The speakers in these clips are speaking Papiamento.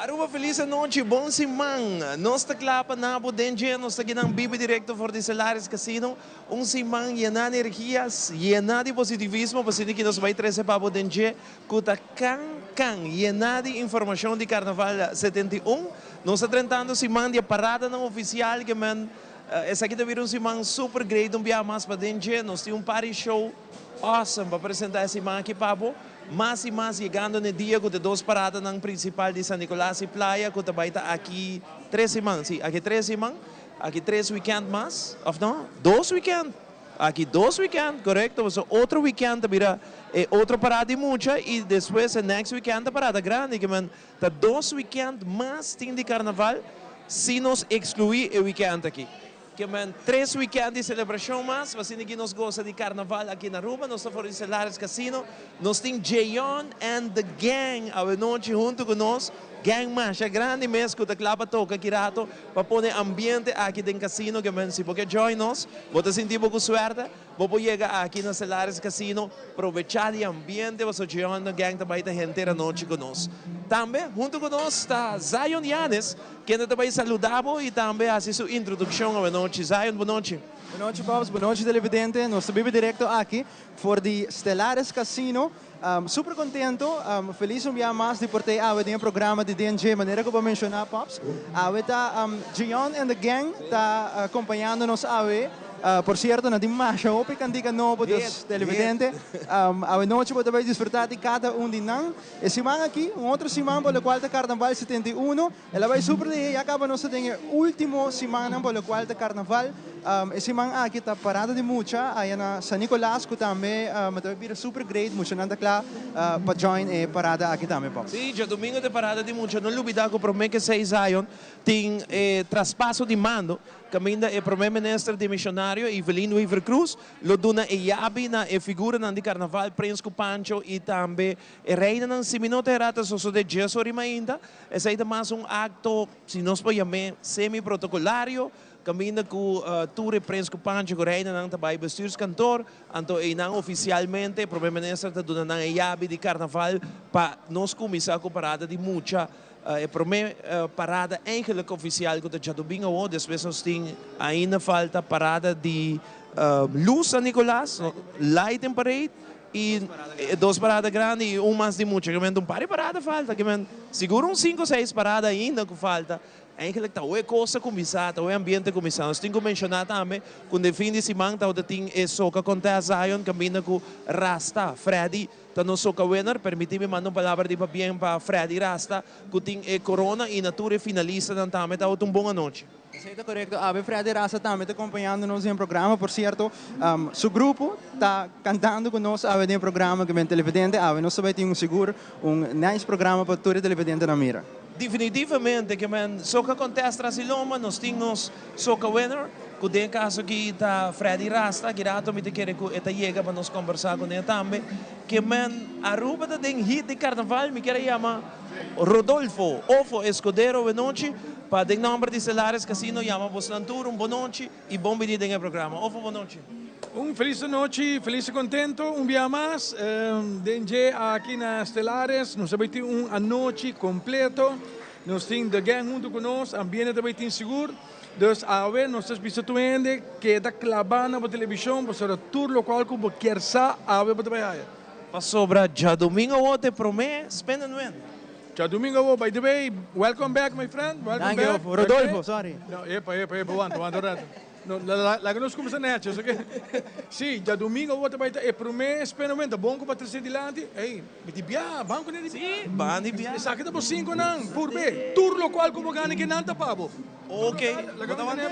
Aruba feliz anochi, bon siman. Nos ta kla pa na bo den dje, nos ta kinan biba directo for di Celares Casino. Un siman yena di energia, yena di positivismo, pasobra ki nos bai trece pa bo den dje cu ta can can, yena di informacion di Carnaval 71. Nos ta drentando siman di e paradanan oficial ke men esaki ta bira un siman super great un biaha mas pa den dje. Nos tin un par di show awesome pa presenta e siman aki pa bo. Mas y mas yegando n'e dia cu t'e dos paradanan principal di San Nicolas y Playa cu ta bay ta aki tres siman, si, aki tres siman, aki tres weekend mas, of no? Dos weekend! Aki dos weekend, corecto, pasobra otro weekend ta bira e otro parada di mucha y despues e next weekend ta parada grandi, ke men ta dos weekend mas tin di carnaval si nos exclui e weekend aki. Ke men tres weekend di celebracion mas, pa asina ki nos gosa di carnaval aki na Aruba. Nos ta for di Celares Casino. Nos tin Jeyon and the Gang awe nochi hunto cu nos. Gang masha grandi mes cu ta cla pa toca ki rato pa pone ambiente aki den casino. Ke men si bo ke join nos, bo ta sinti bo cu suerte. Bo por yega aki na Celares Casino, probecha di ambiente pasobra Jeon and the Gang ta bai ta henter anochi cu nos. Tambe hunto cu nos ta Zion Yanes, kende ta bai saluda bo y tambe haci su introduccion awenochi. Zion, bo nochi. Bo nochi Pops, bo nochi televidente. Nos ta biba directo aki for di Stellares Casino. Super contento, feliz un bia mas di por t'ey awe den e programa di DNG. Manera cu bo a menciona Pops, awe ta Jeon and the Gang ta acompañando nos awe. Por cierto, nan tin masha hopi cantica nobo, dus televidente, awe nochi bo ta bay disfruta di cada un di nan. E siman aki, un otro siman por locual ta Carnaval 71, el a bay super lihé, ya caba nos ta den e ultimo simannan por locual ta Carnaval. E siman aki ta parada di mucha aya na San Nicolas cu tambe ta bira super great, muchanan ta cla pa join e parada aki tambe, Pops. Si, djadomingo ta e parada di mucha. No lubida cu prome ke seis Zion tin e traspaso di mando caminda e prome minister demisionario Evelyn Wever-Croes lo duna e yabi na e figuranan di carnaval Prins cu Pancho y tambe e reinanan. Si mi no ta hera ta sosode djes ora y mainta. Esey ta mas un acto, si nos por yam'e, semi-protocolario. Kaminda ku tur e prens ku Pancho ku reinanan ta bai bestuurskantoor, anto einan ofisialmente e prome minister ta duna nan e yabi di karnaval pa nos kuminsá ku parada di mucha. E prome parada eigenlijk ofisial ku ta djadumingu awor, despues nos tin ainda falta parada di lus San Nicolas, lighting parade, i dos parada grandi i un mas di mucha. Kimente un par di parada falta, kimente sigur un sinku seis parada ainda ku falta. Eigenlijk ta hoe kos a kuminsá, ta hoe ambiente a kuminsá. Nos tin ku menshoná tambe ku den fin di siman tabata tin e soka contest Zion kaminda ku Rasta Freddy ta nos soka winner. Permití mi manda un palabra di pabien pa Freddy Rasta ku tin e korona i na tur e finalistanan tambe. Tabata un bon anochi. Esei ta korekto. Awe Freddy Rasta tambe ta kompañando nos den programa. Por sierto, su grupo ta kantando ku nos awe den e programa ku men televidente. Awe nos ta bai tin un sigur un nice programa pa tur e televidentenan mira. Definitivamente ke men soka contest tras di lomba nos tin nos soka winner ku den e kaso aki ta Freddy Rasta aki rato mi ta kere ku e ta yega pa nos kombersa kuné tambe ke men Aruba ta den hit di karnaval mi kier a yama Rodolfo Ofo Escudero wenochi pa den nomber di Celares Casino yama bosnan tur un bonochi i bon bini den e programa Ofo bonochi. Un felis anochi, felis i contento un bia mas den dje aki na Stellares. Nos ta bay tin un anochi completo. Nos tin The Gang hunto cu nos, ambiente ta bay tin sigur. Dus awe nos ta bisa tur hende keda claba na bo television pasobra tur locual cu bo kier sa awe bo ta bay haya. Pasobra djadomingo awor ta e prome Spin and Win. Djadomingo awor, by the way, welcome back my friend, welcome Thank you, back. Rodolfo, sorry. No, epa, epa, epa, wanta, wanta un rato. No, laga nos kumsa nechi, oke? Sí, djadumingu awor ta bai ta e promé spenomento. Bon ku bo a trese dilanti. Ey, mi di bia, ban ku ne di bia. Sí, ban di bia. Esaki ta bo sinkonan, purbe. Tur lokual ku bo gana ke nan ta pa bo. Ok, bo ta wante?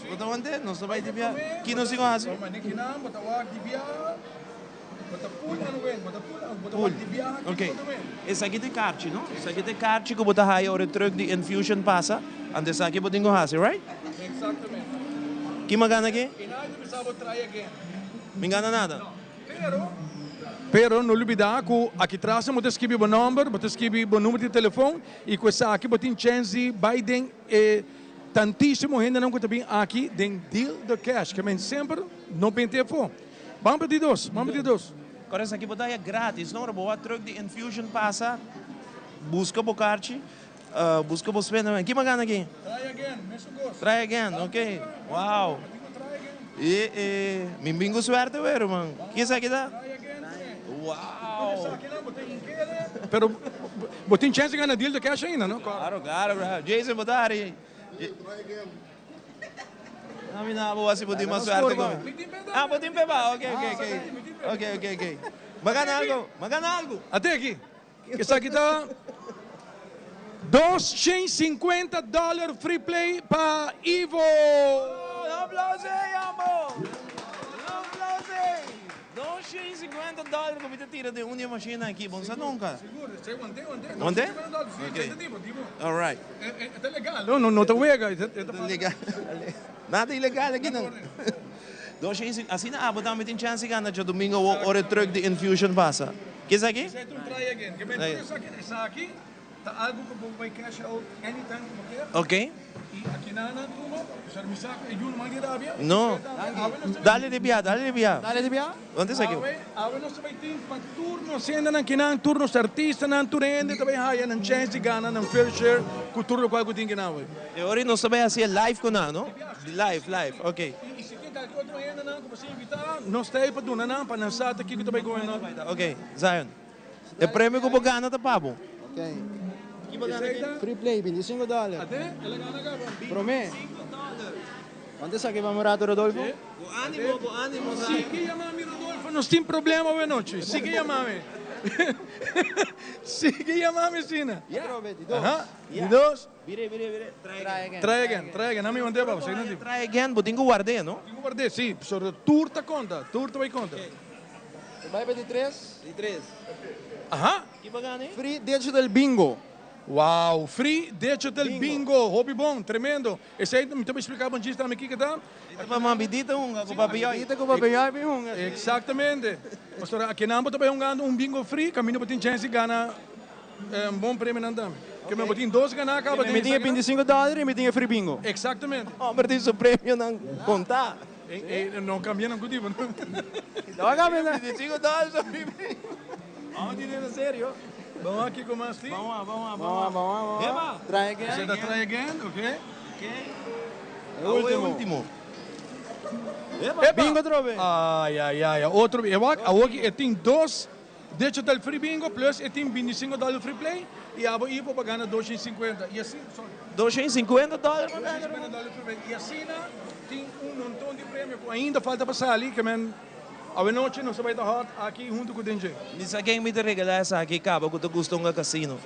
Bo ta wante? Nos ta bai di bia. Ki nos tin ku hasi? Pull. Ok. Esaki ta e karchi, no? Esaki ta e karchi ku bo ta haya ora e truck di Enfusion pasa. Anto esaki bo tin ku hasi, right? Ki mi a gana aki? Mi gana nada. Pero no lubida ku aki tras bo ta skibi bo nomber, bo ta skibi bo number di telefon i ku esaki bo tin chèns di bai den e tantísimo hendenan ku ta bin aki den Deal the Cash. Ke men semper no benti afó. Ban pa di dos, ban pa di dos. Kor esaki bo ta haya gratis, no? Ora bo wak truck di Enfusion pasa, buska bo karchi, buska bo spenda. Ki bo a gana aki? Try again, mesun kos. Try again, ok. Wow. E e, mi bin ku suerte we, ruman. Ki esaki ta? Try again, Wow. Pero bo tin chèns di gana deal de cash ainda, no? Klaro, klaro, klaro. Jason, bo ta hari. Ami na bo asi bo tin mas suerte ku mi. Ah, bo tin pe ba? Ok, ok, ok. Ok, ok, ok. Bo a gana algo? Bo a gana algo? Ate aki. Esaki ta 250 dollar free play pa Ivo. Un aplauso ey, ambo! Un aplauso ey! 250 dollar ku mi ta tira den un di e machine aki, bo no sa nunka. Sigur, esei wante, wante. Wante? 250 dollar, si, Ok. esei ta tipo, tipo. Alright. E ta legal, no? No ta wega, e ta Legal. Nada ilegal aki nan. Asina abo tambe tin chance di gana djadumingo awor ora e truck di Infusion pasa. Ke esaki? Esei ta un try again. Ke men tur esaki, esaki ta algo ku bo bai cash out anytime ku bo kier. Ok. I aki nan nan tuma, pasobra mi sa ku e yu no man di rabia. No. Dale di bia, dale di bia. Dale di bia. Donde esaki? Awe, awe nos ta bai tin pa tur nos hendenan kinan, tur nos artistanan, tur hende ta bai haya nan chance di gana nan fair share ku tur lokual ku tin kinan awe. E ora nos ta bai hasi e live ku nan, no? Live, live, ok. I si tin kalke otro hendenan ku bo sa invitá, nos ta ei pa duna nan pa nan sa ta kiko ta bai going on. Ok, Zion. E premio ku bo gana ta pa bo. Ok. Free play, 25 dòler. Ate, el a gana kaba. Promé. Wante esaki pa un rato, Rodolfo? Ku ánimo, ku ánimo, Zion. Sigui yama mi, Rodolfo. Nos tin problema awe nochi. Sigui yama mi. Sigui yama mi asina. Atrobe, di dos. Aha, di dos. Bire, bire, bire. Try again. Try again, try again. Ami wante pa bo. Sigui nan. Try again, bo tin ku ward'é, no? Tin ku ward'é, si. Pasobra tur ta konta. Tur ta bai konta. Bai pa di tres. Di tres. Aha. Ki bo gana? Free digital bingo. Wow, free digital bingo. Hopi bon, tremendo. Esei mi ta bai splika bo djis tambe kiko ta. E ta pa mabidita hunga ku papiyoi. Mabidita ku papiyoi bin hunga. Exactamente. Pasobra akinan bo ta bai hungando un bingo free, kaminda bo tin chance di gana un bon premionan tambe. Ke men bo tin dos gana kaba den Mi tin e 25 dollar i mi tin e free bingo. Exactamente. Homber tin su premionan konta. E no cambia nan cu tipo no. No a cambia nan. 25 dólares so free bingo. Vamos tira na serio. Vamos aki cu mas tin. Vamos a, vamos a, vamos a. Vamos a, vamos a. Try again. Esey ta try again, ok. Ok. E ultimo. E ultimo. Epa. Bingo atrobe. Ay, ay, ay. Otro. E wak, awoki e tin dos digital free bingo plus e tin 25 dólar free play y abo Ivo pa gana 250. Y asina, sorry. 250 dólar pa gana. 250 dólar free play. Y asina tin un montón di premio cu ainda falta pa sali, ke men awe nochi nos ta bay ta hot aki hunto cu Denje. Mi sa ken mi ta regala esaki caba cu ta gusta hunga casino.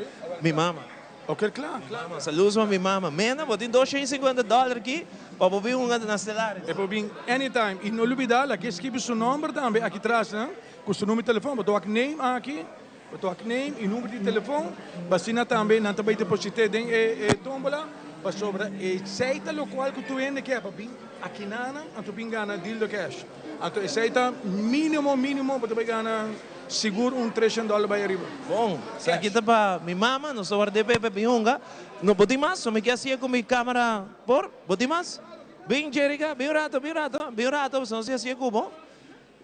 Mi mama. Ok, kla, kla. Saludos pa mi mama. Mena, bo tin 250 dòler aki pa bo bin hunga na Stellaris. E por bin anytime. Y no lubida, laga skibi su nomber tambe aki tras, nan. Cu su number di telefon. Bo ta wak name aki, bo ta wak name y number di telefon. Pa asina tambe nan ta bay deposite den e tombola. Pasobra esey ta locual cu tur hende kier pa bin aki nanan, anto bin gana deal de cash. Anto esey ta minimo, minimo bo ta bay gana sigur un 300 dollar bay ariba. Bon, esaki ta pa mi mama, nos ta ward'é pa e pa bin hunga. No, bo tin mas? So mi kier haci'e cu mi camera por? Bo tin mas? Bin Jerica, bin un rato, bin un rato, bin un rato, pasobra nos ta haci'e cu bo.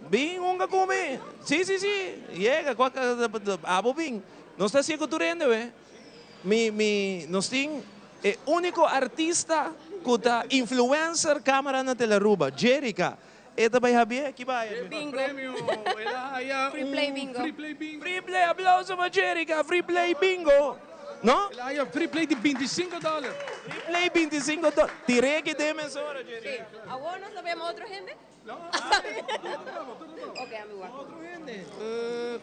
Bin hunga cu mi. Si, si, si. Yega, cua abo bin. Nos ta haci'e cu tur hende, we. Mi, mi, nos tin e unico artista cu ta influencer camara na Telaruba, Jerica. E ta bay habie? Ki bay haya? Bingo. Premio, el a haya Free play un bingo. free play bingo. Free play, aplauso pa Jerica, free play bingo. No? El a haya free play di 25 dollar. Free play 25 dollar. Tir'e ki den mesora, Jerica. Sí. Awor nos ta bay ama otro hende? Ok, ami wak.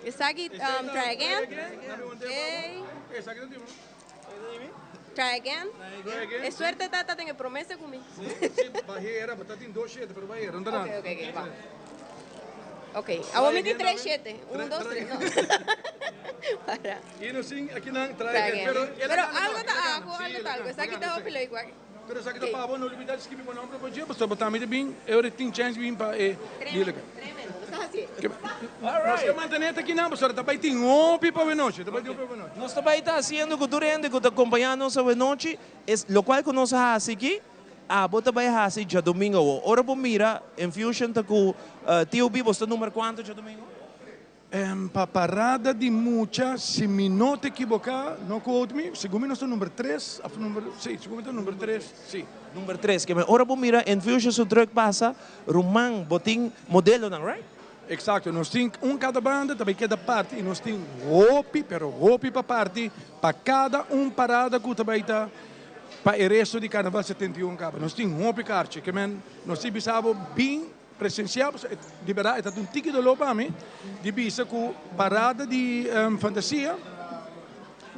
Esaki, try again. Ok. Try again. E suerte ta ta den e promesa ku mi. Si, bahera, bo ta tin dos shete, pero bahera, no ta nada. Ok, ok, ok, ba. Ok, awor mi tin tres shete. Un, dos, tres, no. Para. I nos tin akinan try Try again. again. Pero el a Pero gana algo no, ta el a gana. algo, Sí, algo el ta a algo. gana, Esaki ta el a hopi gana, leuk, wak. Pero esaki ta pa bo, no olbida di skibi bo nomber pa dje, pasobra bo tambe ta bin, e ora tin chance bin pa e Tremendo, tremendo. Nos ta hacié. Nos ke mantené ta kinan, pasobra ta bai tin hopi pa awenochi, ta bai tin hopi pa awenochi. Nos ta bai ta haciendo cu tur hende cu ta acompaña nos awenochi, es locual cu nos a haci aki, abo ta bai haci djadomingo awo. Ora bo mira, Enfusion ta cu TOB, bo sta number cuanto djadomingo? Pa parada di mucha, si mi no ta ekiboká, no quote me, segun mi nos ta number tres, of number, si, segun mi ta number tres, si. Number tres, ke men ora bo mira Enfusion su truck pasa, ruman, bo tin modelonan, right? Exacto, nos tin un kada banda, ta bay keda parti y nos tin hopi, pero hopi pa parti pa cada un parada cu ta bay ta pa e resto di Carnaval 71 caba. Nos tin hopi karchi, ke men nos tin bisa bo bin presencia, pasobra di berdad e ta un tiki dolor pa mi di bisa cu parada di fantasia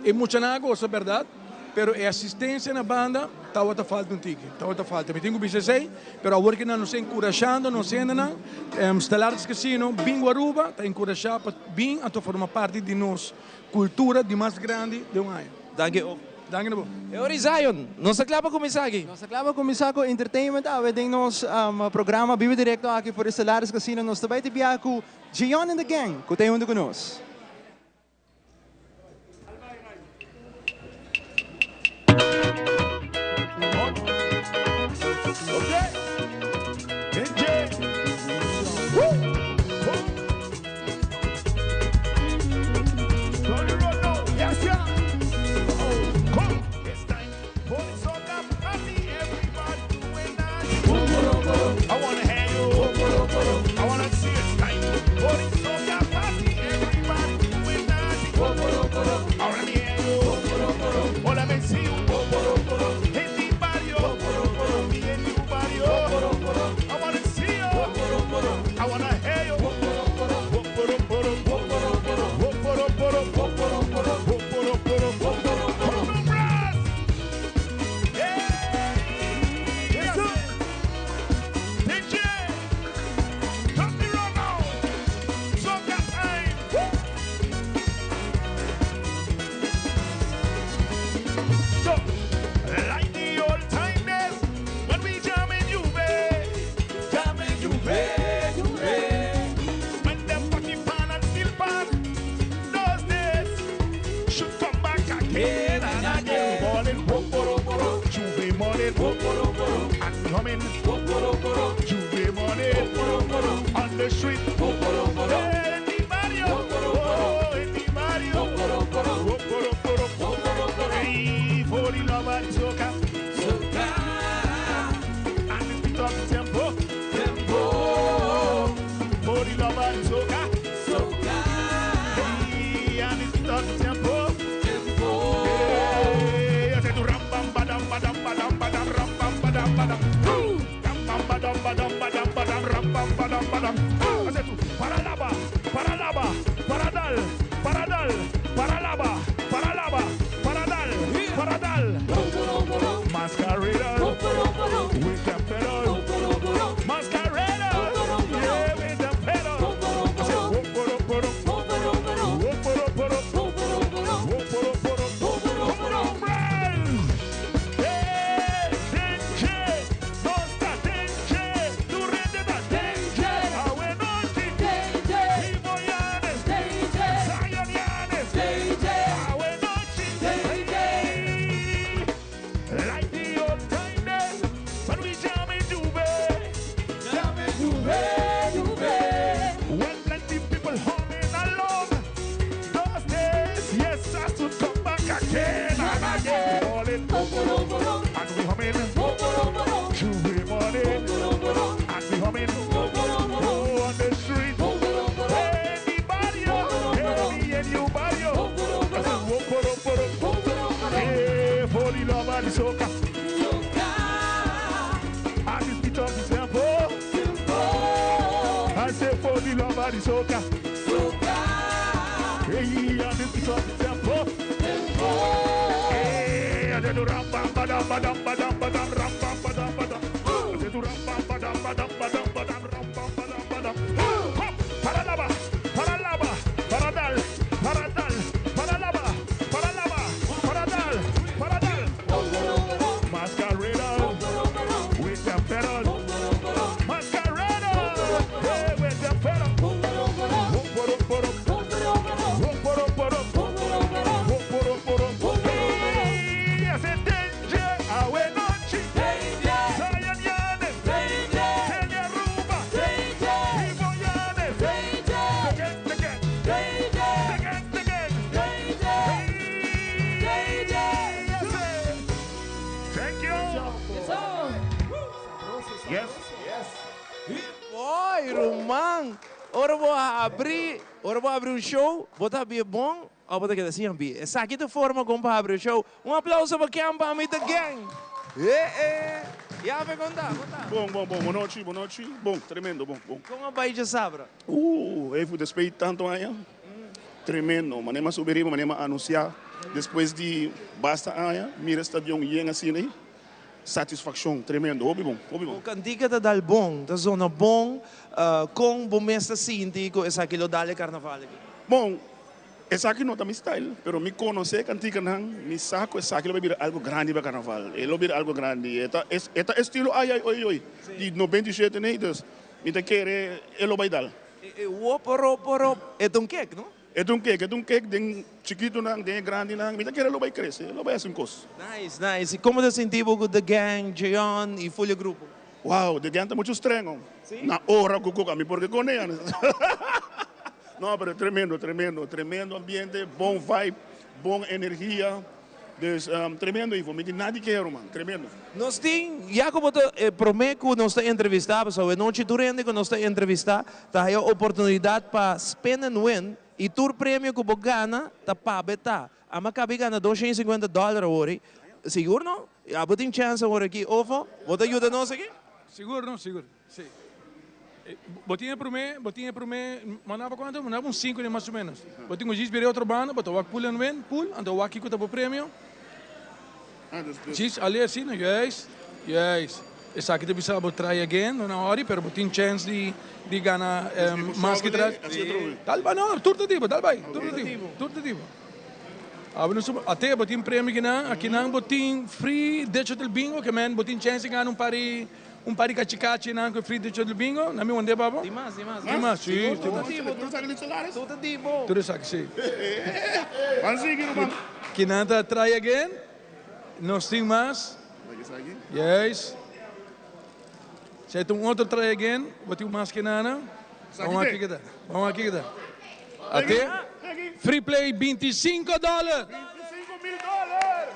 e muchanan a gosa berdad, pero e asistencia na banda tabata falta un tiki, tabata falta. Mi tin cu bisa esey, pero awor cu nan nos ta encurashando nos hendenan, Stellaris Casino, Bingo Aruba ta encurasha pa bin anto forma parti di nos cultura di mas grandi den un aña. Danki ook. Danki na bo. E ora Zion, nos ta kla pa kuminsá aki. Nos ta kla pa kuminsá ku entertainment awe den nos programa Biba Directo aki for di Stellaris Casino. Nos ta bai ta biaha ku Gion and the Gang ku ta huntu ku nos. Thank you. Yes. Oi, ruman. Ora bo habri, ora bo habri un show, bo ta habri bon, of bo ta keda sin habri. Esaki ta forma con pa habri un show. Un aplauso pa Ken pa mi The Gang. Eh eh. Ya fe con ta, con ta. Bon, bon, bon. Bon nochi, bon nochi. Bon, tremendo, bon, bon. Con a bay djasabra? Even despues di tanto aña. Tremendo. Manera mi a subi riba, manera mi a anuncia despues di basta aña, mira e stadion yen asina ey. Satisfaccion tremendo. Hopi bon, hopi bon. Bo cantica ta dal bon, ta zona bon. Con bo mes ta sinti cu esaki lo dal e carnaval aki? Bon, esaki no ta mi style, pero mi conoce e canticanan, mi sa cu esaki lo bay bira algo grandi pa carnaval. E lo bira algo grandi. E ta, e ta estilo ay ay oy oy di 97 ney, dus mi ta kere e lo bay dal. E woporop, e ta un kek, no? E ta un kek, e ta un kek den chikitonan, den e grandinan. Mi ta kere lo bai krese, lo bai hasi un kos. Nice, nice. I komo ta sinti bo ku The Gang, Jeon i full e grupo? Wow, The Gang ta muchu strengo. Si? Na ora ku ku ami porque kone ya. No, pero tremendo, tremendo, tremendo ambiente, bon vibe, bon energia. Dus tremendo Ivo, mi tin nada di keha ruman, tremendo. Nos tin, ya ku bo ta e prome ku nos ta entrevista, pasobra awe nochi tur hende ku nos ta entrevista ta haya oportunidat pa spin and win i tur premio ku bo gana ta pa be ta. Ama kabi gana 250 dòler awor ei. Sigur no? Abo tin chèns awor aki ofo? Bo ta yuda nos aki? Sigur no, sigur. Sí. Bo tin e promé, bo tin e promé, mandaba kuantu? Mandaba un sinku di mas o ménos. Bo tin ku djis bira e otro banda, bo ta wak pool and win, pool, anto wak kiko ta bo premio. Djis ale asina, juist, juist. Esaki ta bisa bo try again, no na hòri, pero bo tin chèns di di gana mas ki tras. Dal bai, no, tur ta di bo, dal bai, tur ta di bo, tur ta di bo. Abo no supo, ate bo tin premio kinan, akinan bo tin free digital bingo, ke men bo tin chèns di gana un par di. Un par di kachikachinan ku e free dicho di bingo, na mi wende babo. Tin mas, tin mas. Tin mas, si, tin mas. Tur esaki di Solaris? Tur ta di bo. Tur esaki, si. Ban sigui, ruman. Kinan ta try again. Nos tin mas. Yes. Si ta un otro try again, bo tin mas kinana. Ban wak kiko ta. Ban wak kiko ta. Ate. Free play 25 dollar. 25 mil dollar.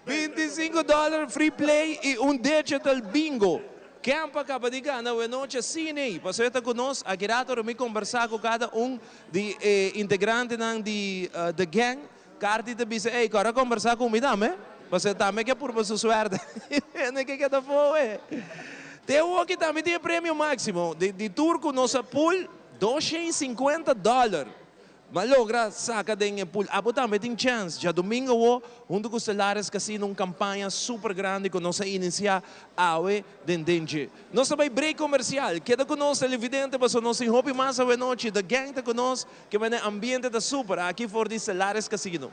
25 dollar free play y un digital bingo. Ken pa caba di gana awe nochi asina ey? Pasobra ta cu nos aki rato ora mi combersa cu cada un di e integrantenan di The Gang. Carty ta bisa, ey, cu ora combersa cu mi tambe. Pasobra tambe ke purba su suerte. Hende ke keda afo e. Te awoki tambe tin e premio maximo di tur cu nos a pool, 250 dollar. M'a logra saca den e pool. Abo tambe tin chance. Djadomingo awo, hunto cu Stellares Casino, un campaña super grandi cu nos a inicia awe den Dentje. Nos ta bay break comercial. Keda cu nos, televidente, pasobra nos tin hopi mas awe nochi. The Gang ta cu nos, ke manera ambiente ta super aki for di Stellares Casino.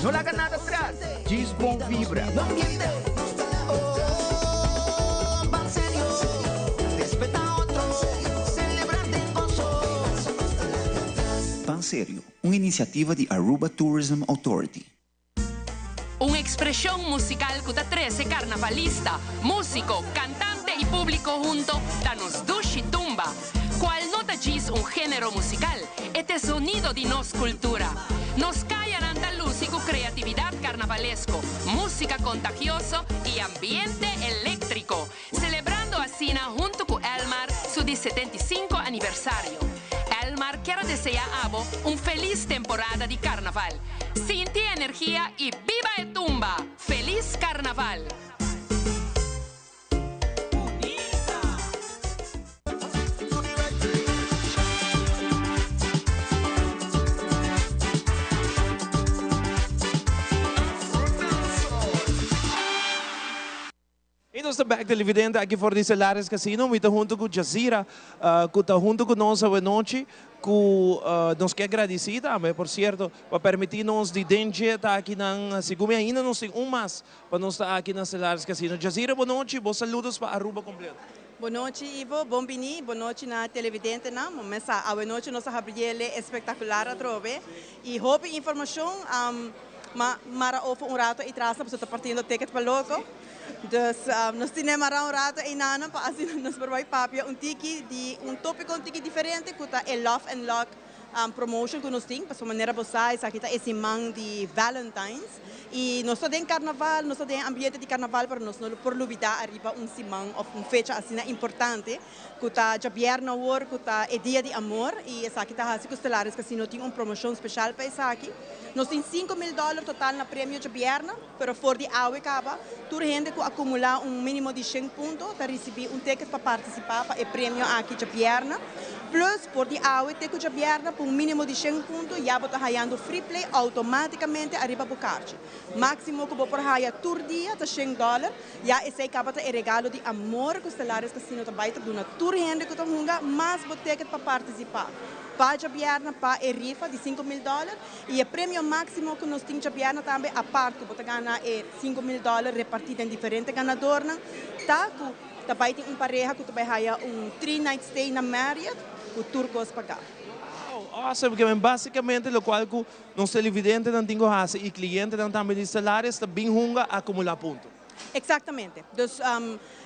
No laga nada atras, djis bon vibra. Ban Serio, un iniciativa di Aruba Tourism Authority. Un expresion musical cu ta trece carnavalista, musico, cantante y publico hunto ta nos dushi tumba, cual no ta djis un genero musical, e t'e zonido di nos cultura. Nos cayanan ta luci cu creatividad carnavalesco, musica contagioso y ambiente electrico, celebrando asina hunto cu Elmar su di 75 aniversario. Elmar kier a desea abo un feliz temporada di Carnaval. Sinti e energia y biba e tumba! Feliz Carnaval! Y nos ta bek televidente aki for di Celares Casino. Mi ta hunto cu Jazira cu ta hunto cu nos awe nochi cu nos ke agradeci tambe por cierto pa permiti nos di den dje ta aki nan segun mi ainda nos tin un mas pa nos ta aki na Celares Casino. Jazira bo nochi, bo saludos pa Aruba completo. Bo nochi Ivo, bon bini, bo nochi na televidentenan. Bo mes sa awe nochi nos a habriele espectacular atrobe y hopi informacion. Ma mara ofo un rato y tras pasobra ta partiendo ticket pa loco. Dus nos tine mara un rato eynanan pa asina nos por bay papia un tiki di un topico un tiki diferente cu ta e Love and Luck promotion cu nos tin. Pasobra manera bo sa esaki ta e siman di Valentine's y nos ta den carnaval, nos ta den ambiente di carnaval pero nos no lo por lubida ariba un siman of un fecha asina importante cu ta djabièrnè awor cu ta e dia di amor y esaki ta haci cu Stellaris Casino tin un promocion special pa esaki. Nos tin 5000 dollar total na premio djabièrnè, pero for di awe caba tur hende cu acumula un minimo di 100 punto ta ricibi un ticket pa participa pa e premio aki djabièrnè. Plus for di awe te cu djabièrnè pa un minimo di 100 punto ya bo ta hayando free play automaticamente ariba bo carchi. Maximo cu bo por haya tur dia ta 100 dollar. Ya esei kaba ta e regalo di amor ku Stellaris Casino ta bai ta duna tur hende ku ta hunga mas bo ticket pa partisipá. Pa djabièrnè pa e rifa di 5000 dòler i e premio máksimo ku nos tin djabièrnè tambe apart ku bo ta gana e 5000 dòler repartí den diferente ganadornan ta ku ta bai tin un pareha ku ta bai haya un three night stay na Marriott ku tur kos pagá. Wow, awesome! Ke men básikamente lokual ku nos televidentenan tin ku hasi i klientenan tambe di Stellaris ta bin hunga akumulá punto. Exactamente. Dus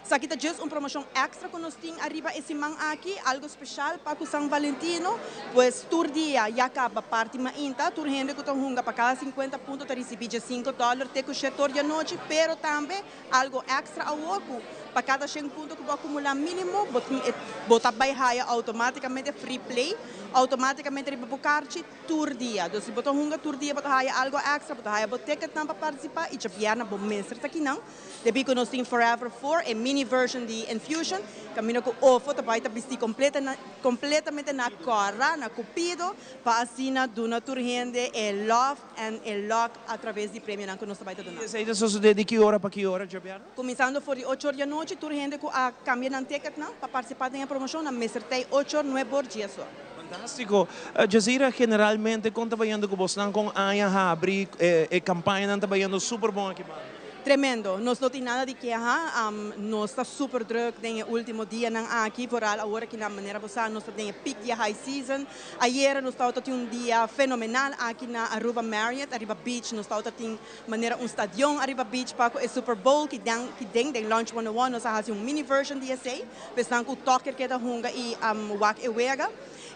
esaki ta just un promocion extra cu nos tin ariba e siman aki, algo special pa cu San Valentino. Pues tur dia ya caba parti mainta, tur hende cu ta hunga pa cada 50 punto ta ricibi 5 dollar te cu 7 or di anochi, pero tambe algo extra awor cu pa cada 100 punto cu bo acumula minimo, bo tin e, bo ta bay haya automaticamente free play, automaticamente riba bo carchi. Tur dia. Dus si bo ta hunga tur dia bo ta haya algo extra, bo ta haya bo ticketnan pa participa y djabièrnè bo mester ta kinan. Debí cu nos tin Forever 4, e mini version di Infusion, caminda cu ofo ta bay ta bisti completamente na cora, na cupido, pa asina duna tur hende e love and e luck a traves di premionan cu nos ta bay ta duna. Y esey ta sosode di ki ora pa ki ora djabièrnè? Cuminsando for di ocho or di anochi, tur hende cu a cambia nan ticketnan pa participa den e promocion nan mester tey ocho or, nuebe or, dies or. Fantástiko. Jazira, generalmente kon ta bayendo ku bosnan? Kon aña habri e kampañanan ta bayendo super bon aki banda? Tremendo. Nos no tin nada di keha. Nos ta super druk den e ultimo dianan aki. Vooral awor aki na manera bo sa nos ta den e peak di e high season. Ayera nos tabata tin un dia fenomenal aki na Aruba Marriott ariba beach. Nos tabata tin manera un stadion ariba beach pa ku e Super Bowl ki den ki den den Lounge 101 nos a hasi un mini version di esei. Pesnan ku tòg ker keda hunga i wak e wega.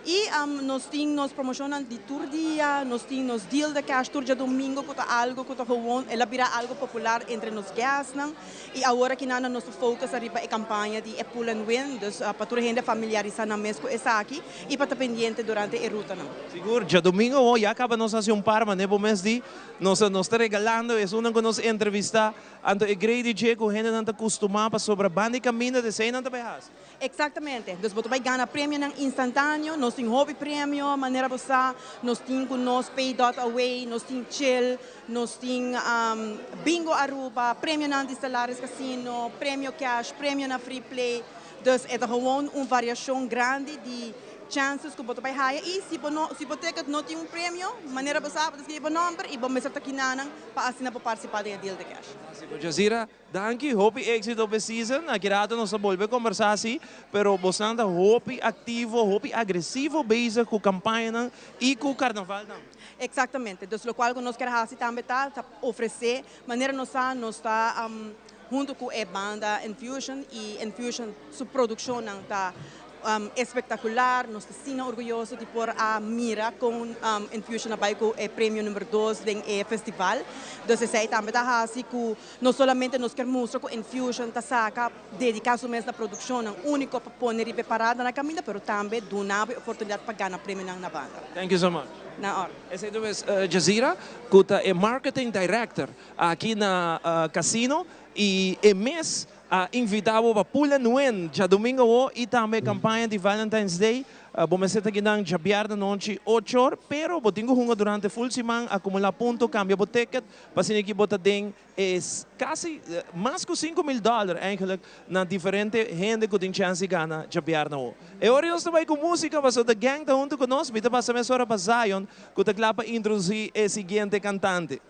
I nos tin nos promoshonnan di tur dia, nos tin nos deal de cash tur djadumingu ku ta algu ku ta gewoon, el a bira algu popular entre nos guestnan. I awor aki nan nos ta focus ariba e kampaña di e pull and win, dus pa tur hende familiarisá nan mes ku esaki i pa ta pendiente durante e rutanan. Sigur, djadumingu awor ya kaba nos hasi un par manera bo mes di nos nos ta regalando esunnan ku nos entrevistá. Anto e grei di dje ku hendenan ta kustumá pasobra banda e kaminda ta esei nan ta bai hasi. Eksaktamente. Dus bo ta bai gana premionan instantáneo. Nos tin hopi premio, manera bo sa. Nos tin ku nos Pay Dot Away, nos tin Chill, nos tin Bingo Aruba, premionan di Stellaris Casino, premio cash, premio na Free Play. Dus e ta gewoon un variashon grandi di. Chances ku bo ta bai haya i si bo no si bo ticket no tin un premio, manera bo sa bo ta skirbi bo nomber i bo mester ta kinanan pa asina bo partisipá den e deal de cash. Jazira, danki, hopi éxito p'e season. Aki rato nos ta bolbe kombersá si, pero bosnan ta hopi aktivo, hopi agresivo bezig ku kampañanan i ku karnaval tambe. Eksaktamente. Dus lokual ku nos kier hasi tambe ta ta ofresé manera nos sa nos ta huntu ku e banda Enfusion i Enfusion su produkshonnan ta Espectacular, nos ta asina orguyoso di por a mira con Infusion a bay cu e premio number dos den e festival. Dus esey tambe ta haci cu no solamente nos kier mustra cu Infusion ta saca, dedica su mes na produccionnan unico pa pone riba e parada na caminda, pero tambe duna bo e oportunidad pa gana premionan na banda. Thank you so much. Na orde. Esey ta mes Jazira cu ta e marketing director aki na casino y e mes A invita bo pa Pula Nuen djadumingo awo y tambe campaña di Valentine's Day. Bo mester ta kinan djabièrnè nochi ocho or, pero bo tin cu hunga durante full siman, acumula punto, cambia bo ticket pa asina ki bo ta den e casi mas cu 5000 dollar eigenlijk na diferente hende cu tin chance di gana djabièrnè awo. E ora nos ta bay cu musica pasobra The Gang ta hunto cu nos. Mi ta pasa mesora pa Zion cu ta cla pa introduci e siguiente cantante.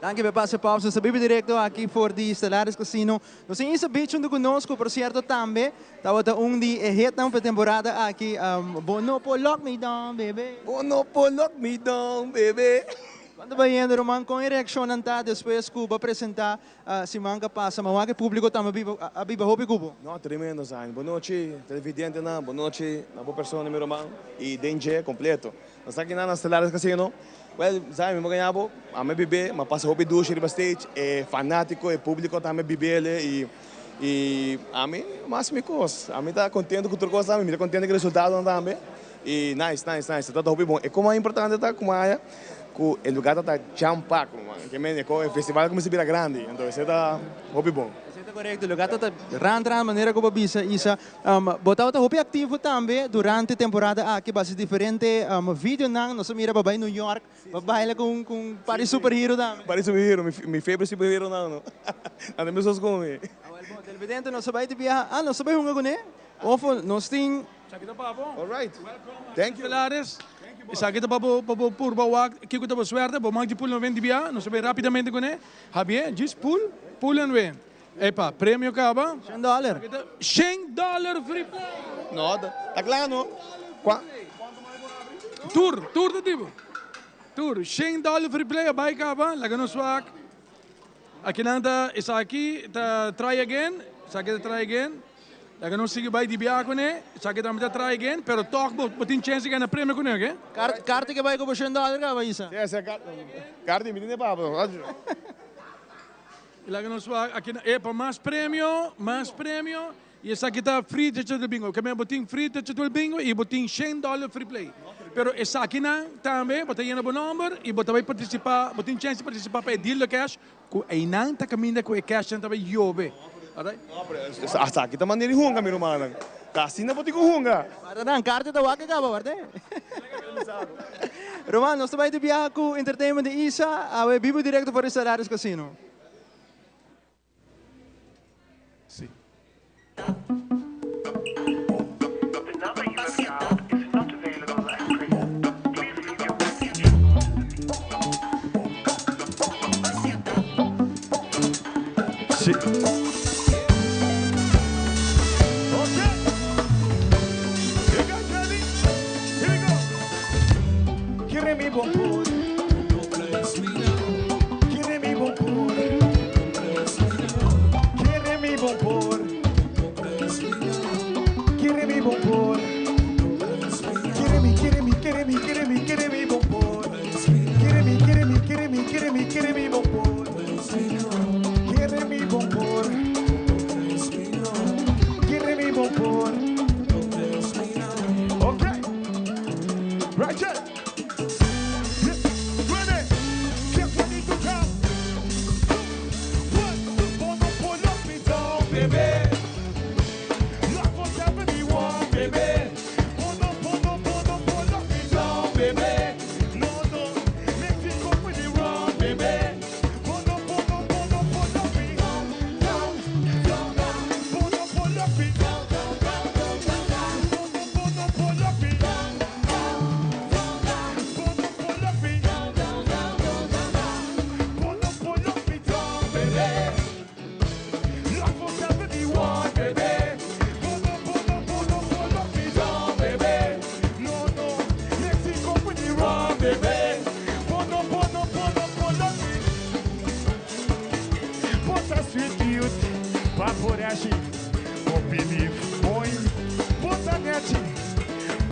Danki p'e pase Pops, nos ta biba directo aki for di Stellaris Casino. Nos tin Isa Beach hunto cu nos, cu por cierto tambe tabata un di e hitnan p'e temporada aki. Bo no por lock me down, bebe. Bo no por lock me down, bebe. Cuanto bayendo, ruman, con e reaccionnan ta despues cu bo a presenta siman cu a pasa? Ma wak e publico tambe a biba hopi cu bo. No, tremendo, Zain. Bo nochi, televidentenan, bo nochi na bo persona, mi ruman, y den dje completo. Nos ta akinan na Stellaris Casino. Well, Zion, mi por gaña bo, ami a bib'é, mi a pasa hopi dushi riba stage, e fanátiko, e públiko tambe a bib'é i i ami mas mi kos. Ami ta kontento ku tur kos tambe, mi ta kontento ku e resultadonan tambe i nice, nice, nice, ta ta hopi bon. E kos mas importante ta kuma haya ku e lugar ta ta jam pak, ruman. Ke men e festival a kuminsá bira grandi, anto esei ta hopi bon. Esei ta korekto, lugar ta ta rand rand manera ku bo a bisa, Isa. Bo tabata hopi aktivo tambe durante temporada aki base diferente videonan. Nos a mira bo bai New York, bo baila ku un par di superhero tambe. Par di superhero, mi favorite superheronan no. Nan ta mesun ku mi. Awel bon, televidente nos a bai di biaha. Ah, nos a bai hunga kuné? Ofo nos tin. Esaki ta pa bo. All right. Welcome Thank you. Stellaris. Esaki ta pa bo pa bo purba wak kiko ta bo suerte. Bo mag di pool no ven di biaha. Nos a bai rapidamente kuné. Javier, djis pool, pool en wen. Epa, premio caba. Shen dollar. Shen dollar free play. No, ta cla no. Qua. Tur, tur ta tipo. Tur, $100 free play a bay caba, laga nos wak. Aki nan ta, esaki ta try again, esaki ta try again. Laga nos sigui bay di bia cune, esaki tambe ta try again, pero toch bo, bo tin chance di gana premio cune, oke? Kar, karti ke bay cu bo $100 caba, Isa? Si, si, karti mi tin e papa. Y laga nos wak aki na epa mas premio, mas premio y esaki ta free digital bingo. Ke men bo tin free digital bingo y bo tin $100 free play. Pero esakinan tambe bo ta yena bo nomber y bo ta bay participa, bo tin chance di participa pa e deal de cash cu eynan ta caminda cu e cashnan ta bay yobe. Alright. No, pero esaki ta manera di hunga mi rumannan. Ta asina bo tin cu hunga. Warda nan, carta ta wak caba, warda. Ruman, nos ta bay di biaha cu Entertainment di Isa, awe bibo directo for di Stellaris Casino. Sí. Sí.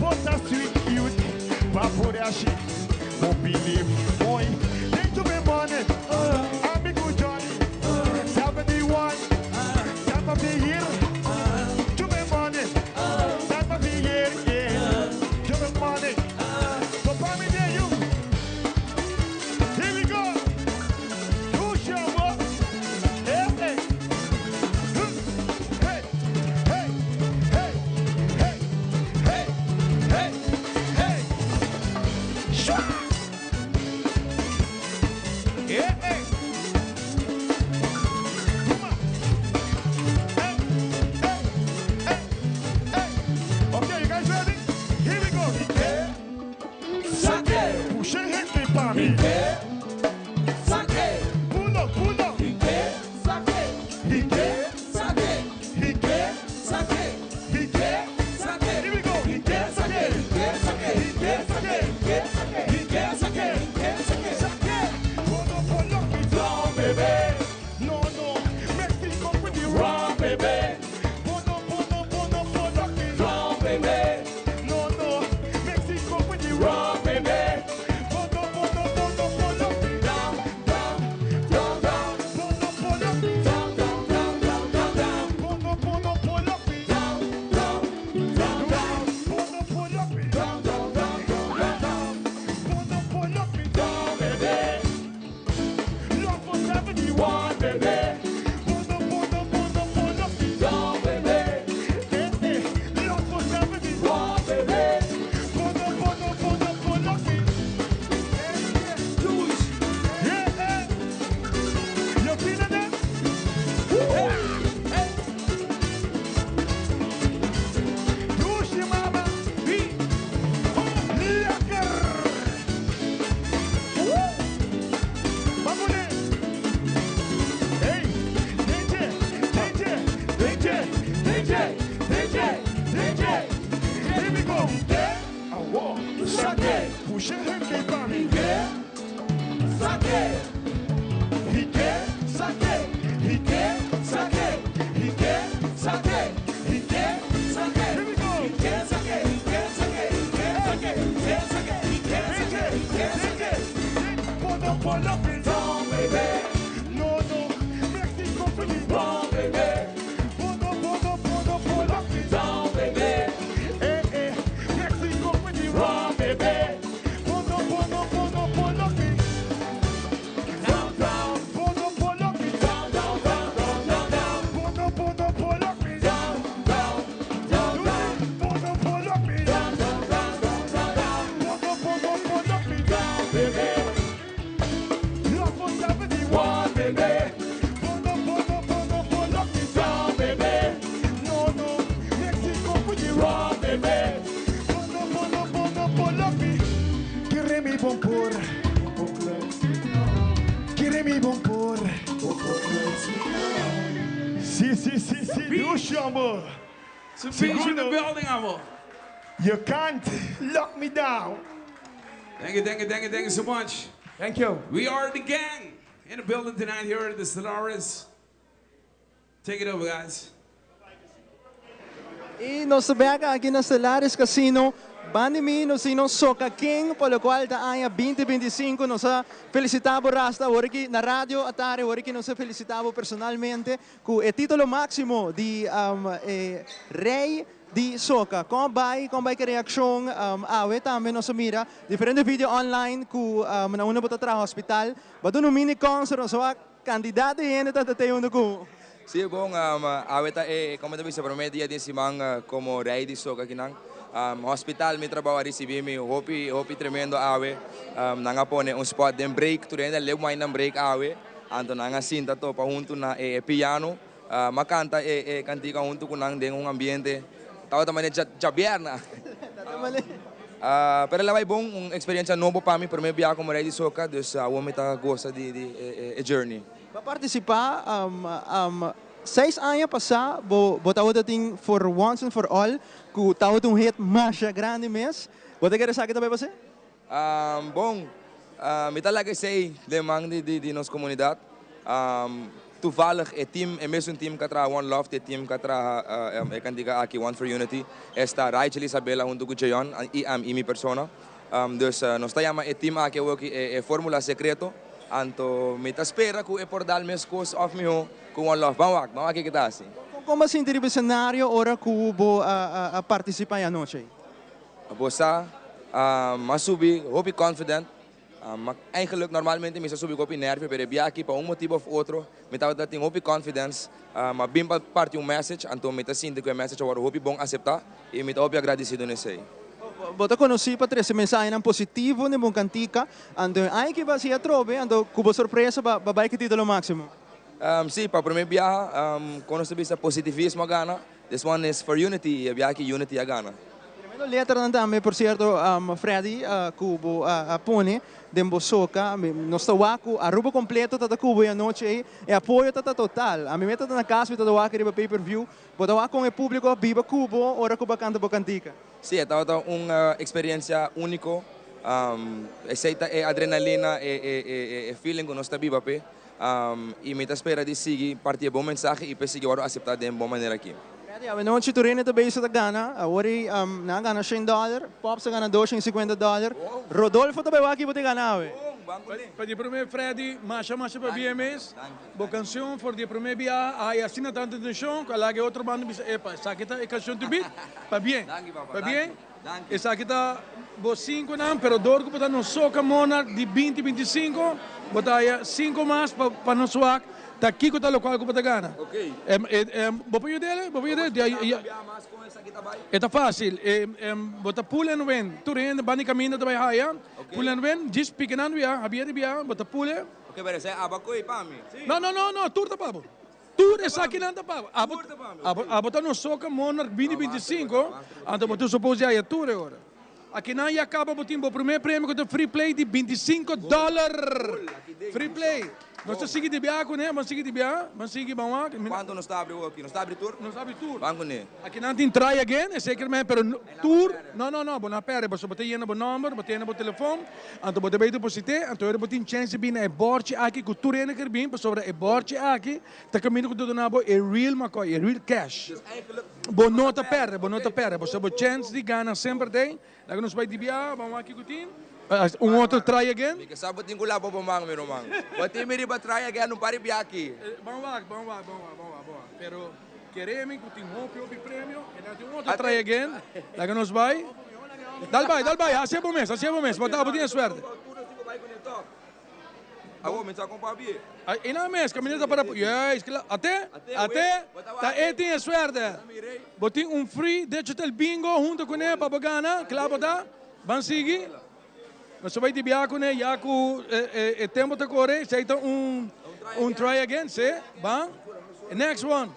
Bo ta sweet cute pa por haci bo believe mooi Den tu be money Ami cu Johnny 71 Time pa vivir Tu be money Time pa vivir yeah Tu be money Topa mi den you Here we go Dusha bo Eh eh Huh Hey Hey Hey Hey Hey Hey Hey Shwa Eh eh Tuma Hey Hey Hey Hey Okay you guys ready? Here we go Hike Sake Pushe hende pa mi Hike Sake Pulo pulo Hike Sake Hike Sake Hike Sake Hike Sake Here we go Hike Sake Hike Sake Hike Sake Hike Sake Hike Sake Hike Sake Sake Pulo pulo Down baby No no Mexico with the rum baby Pulo pulo pulo pulo Down baby No no Mexico with the rum baby Pulo pulo pulo pulo Down down down down Pulo pulo Down down down down down down Pulo pulo pulo Down down down down Pulo pulo Down down down down down down Pulo pulo Down baby Love for 71 baby Pulo pulo pulo pulo Down baby Eh eh Love for 71 baby Pulo pulo pulo pulo Yeah eh You feeling it? Woo! Hey. Dushi mama. Lekker. Woo! Vamos Hey, DJ, DJ, DJ, DJ, DJ, DJ. Here we go. Awo, sake, pushe hende pa mi. Sake, hike, sake, hike, sake, hike, sake, hike, sake. Here we go. Hike, sake, hike, sake, hike, sake, hike, sake, hike, sake, hike, sake. Pulo, pulo, down, baby. No, no, Mexico for the down, baby. Pulo, pulo, pulo, pulo, down, baby. Eh, eh, Mexico for the rum, baby. Pulo, pulo, pulo, pulo, down, down. Pulo, pulo, down, down, down, down, down, down. Pulo, pulo, pulo, down, down, down, down. Pulo, pulo, down, down, down, down, down, down. Pulo, pulo, pulo, down, baby. Love for 71, baby. Pulo, pulo, pulo, pulo, down, baby. No, no, Mexico for the rum, baby. Pulo, pulo, pulo, pulo, Kere mi bon por. Kere mi bon por. Si, si, si, si. Dushi, amor. Beach in the building, amor. You can't lock me down. Thank you, thank you, thank you, thank you so much. Thank you. We are the gang in the building tonight here at the Stellaris. Take it over, guys. Y nos ta aki na Stellaris Casino. Banda di mi, nos tin Soca King, pa loke ta aña 2025. Nos ta felicita bo, Rasta, awor aki na radio atardi, awor aki nos ta felicita bo personalmente, cu e titulo maximo di Rey di Soca. Con bay e reaccion? Awe tambe nos a mira diferente video online cu na unda bo ta traha hospital. Bo a duna un mini concert, nos a cantidad di hende ta te unda cu. Si, bon, awe ta, como ta bisa, prome dia di siman como Rey di Soca aki nan. Hospital mi trabou a ricibi mi hopi hopi tremendo awe. Nan a pone un spot den break, tur hende leuk mai nan break awe. Anto nan a sinta topa hunto na e piano. M'a canta e cantica hunto cu nan den un ambiente. Tawata mane djabierna. Pero el a bay bon, un experiencia nobo pa mi, prome biaha como Rey di Soca, dus awor mi ta goza di e journey. Pa participa, 6 aña pasa, bo tawata tin For Once and For All, cu tawata un hit masha grandi mes. Bo kier sa kico tambe bo? Bon, mi ta laga esey den man di nos comunidad. Toevallig e team, e mesun team ku a traha One Love ta e team ku a traha e kantika aki One for Unity, esta Raichel Isabella huntu ku Jeon i ami i mi persona. Dus nos ta yama e team aki awoki e formula secreto, anto mi ta spera ku e por dal meskos òf mihó ku One Love. Ban wak, ban wak kiko ta hasi. Kon bo a sinti riba e senario ora ku bo a partisipá e anochi ei? Bo sa, m'a subi hopi confident. Ma eigenlijk normalmente mi sa subi ku hopi nervio, pero e bia aki pa un motibu of otro mi tabata tin hopi confidence. M'a bin pa parti un message, anto mi ta sinti ku e message a wòrdu hopi bon aseptá i mi ta hopi agradesido na esei. Bo ta konosí pa trese mensahenan positivo den bo kantika, anto e aña ki bo hasi atrobe, anto ku bo sorpresa bo a bai ku e titulo máksimo. Sí, pa promé biaha kon nos ta bisa positivismo a gana. This one is for unity y e biaha aki unity a gana. Tremendo letranan tambe por cierto Freddy cu bo a pone den bo soca. Nos ta wak cu Aruba completo ta ta cu bo e anochi ey. E apoyo ta ta total. Ami mes ta ta na cas mi ta ta wak riba pay per view. Bo ta wak con e publico a biba cu bo ora cu bo a canta bo cantica. Si, e tabata un experiencia unico. Esey ta e adrenalina, e feeling cu nos ta biba p'e. I mi ta spera di sigui parti e bon mensahe i p'e sigui wòrdu aseptá den bon manera aki. Freddy, awenochi tur hende ta bezig ta gana. Awor ei nan a gana shen dòler, Pops a gana doshen i sikuenta dòler. Rodolfo ta bai wak bo ta gana awe. Pa di promé Freddy, masha masha pabia mes. Bo kanshon for di e promé biaha a haya asina tantu atenshon ku a laga e otro banda bisa, epa, esaki ta e kanshon di beat. Pabien. Pabien. Esaki ta bo sinkonan, pero dor ku bo ta nos soka Monarch di binti 25, bo ta haya sinko mas pa nos wak ta kiko ta lokual ku bo ta gana. Bo por yud'el? Bo por yud'el? E ta fásil. Bo ta pull and win. Tur hende banda di kaminda ta bai haya. Pull and win. Djis pika nan bia, habia di bia, bo ta pull e. No, no, no, no, tur ta pa bo. Tur esakinan ta pa bo. Abo, abo ta nos soca Monarch 2025, anto bo ta suppose di haya tur e ora. Akinan ya caba bo tin bo primer premio cu ta free play di 25 dollar. Free play. Nos ta sigui di biaha cune, ban sigui di biaha, ban sigui, ban wak. Cuanto nos ta abri awoki? Nos ta abri tur? Nos ta abri tur. Ban cune. Akinan tin try again, esey kier men, pero tur, no, no, no, bo no a perde, pasobra bo ta yena bo nomber, bo ta yena bo telefon. Anto bo ta bay deposité, anto ora bo tin chance di bin na e borchi aki cu tur hende ker bin, pasobra e borchi aki ta caminda cu ta duna bo e real macoy, e real cash. Bo no ta perde, bo no ta perde, pasobra bo chance di gana semper ta ey. Laga nos bay di bia, ban wak kico tin. Un otro try again. Mi ke sa bo tin cu laba bo man, mi ruman. Bo tin mi riba try again un par di bia aki. Ban wak, ban wak, ban wak, ban wak, ban wak. Pero kere mi cu tin hopi, hopi premio. E nan tin un otro try again. Laga nos bay. Dal bai, dal bai, hasi bo mes, hasi bo mes, bo ta, bo tin e suerte. Awo, mi sa kon pabia. E nan mes, kaminda ta para, juist, kla, ate, ate, ta e tin e suerte. Bo tin un free digital bingo hunto kuné pa bo gana, kla bo ta, ban sigui. Nos ta bai di bia kuné ya ku e tempo ta kore, esei ta un un try again, si, ban, next one.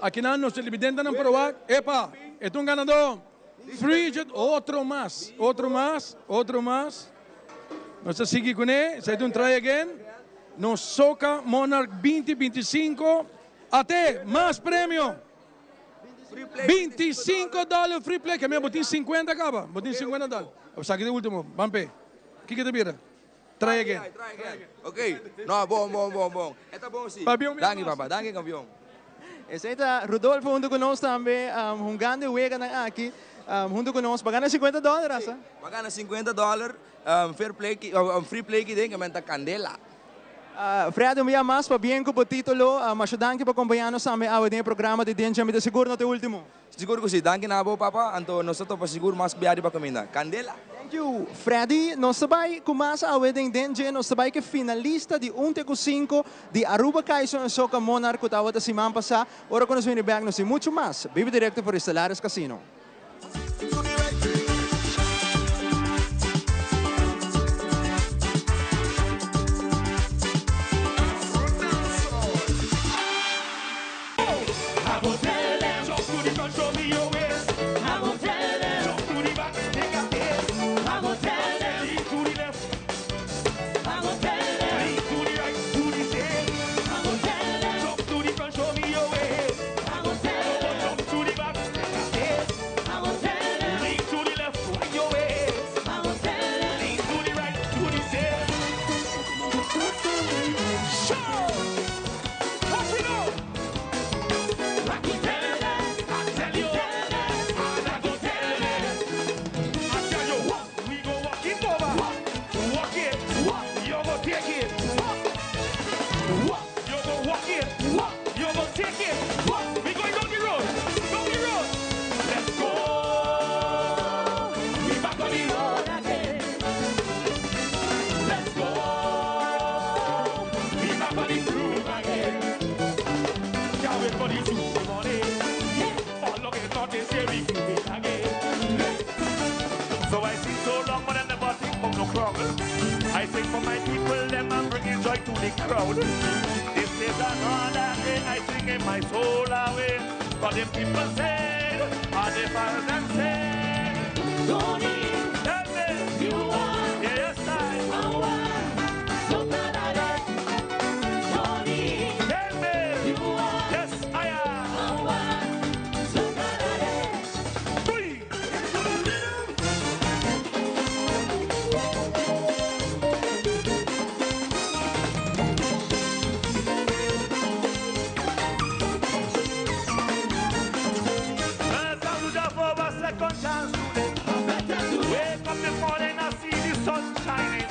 Akinan nos televidentenan por wak, epa, e ta un ganadó. Frigid, otro mas, otro mas, otro mas. Nos ta sigui kuné, esei ta un try again. Nos Soca Monarch 2025, ate, mas premio. 25 dòler free play, ke men bo tin 50 kaba, bo tin 50 dòler. Esaki ta e ultimo, ban p'e. Kiko ta bira? Try again. Try again. Ok. No, bon, bon, bon, bon. E ta bon si. Pabia un bia Danki mas. papa, danki campeon. Esei ta Rudolfo hunto cu nos tambe, hungando e weganan aki hunto cu nos. Bo a gana 50 dollar, asa? Bo a gana 50 dollar, fair play, free play ki den, ke men ta candela. Fred, un bia mas pabien cu bo titulo. Masha danki pa compaña nos tambe awe den e programa di Den Dje. Mi ta sigur no ta e ultimo. Sigur cu si. Danki na bo papa. Anto nos ta topa sigur mas bia riba caminda. Candela! Thank you Freddy. Nos ta bay cu mas awe den Den Dje. Nos ta bay cu e finalista di un te cu cinco di Aruba Kaiso en Soca Monarch cu tabata siman pasa. Ora cu nos bini bek nos tin mucho mas. Bibi directo for di Stellaris Casino. So I sing so long, but I never think of no crowd. I sing for my people, them and bringing joy to the crowd. This is another day I sing in my soul away. But the people said, and the fans them said, Tony, tell me, you are, yes I, Tony, tell me, you are, yes I am. Welcome to the for a second chance today. Wake up this morning, I see the sun shining.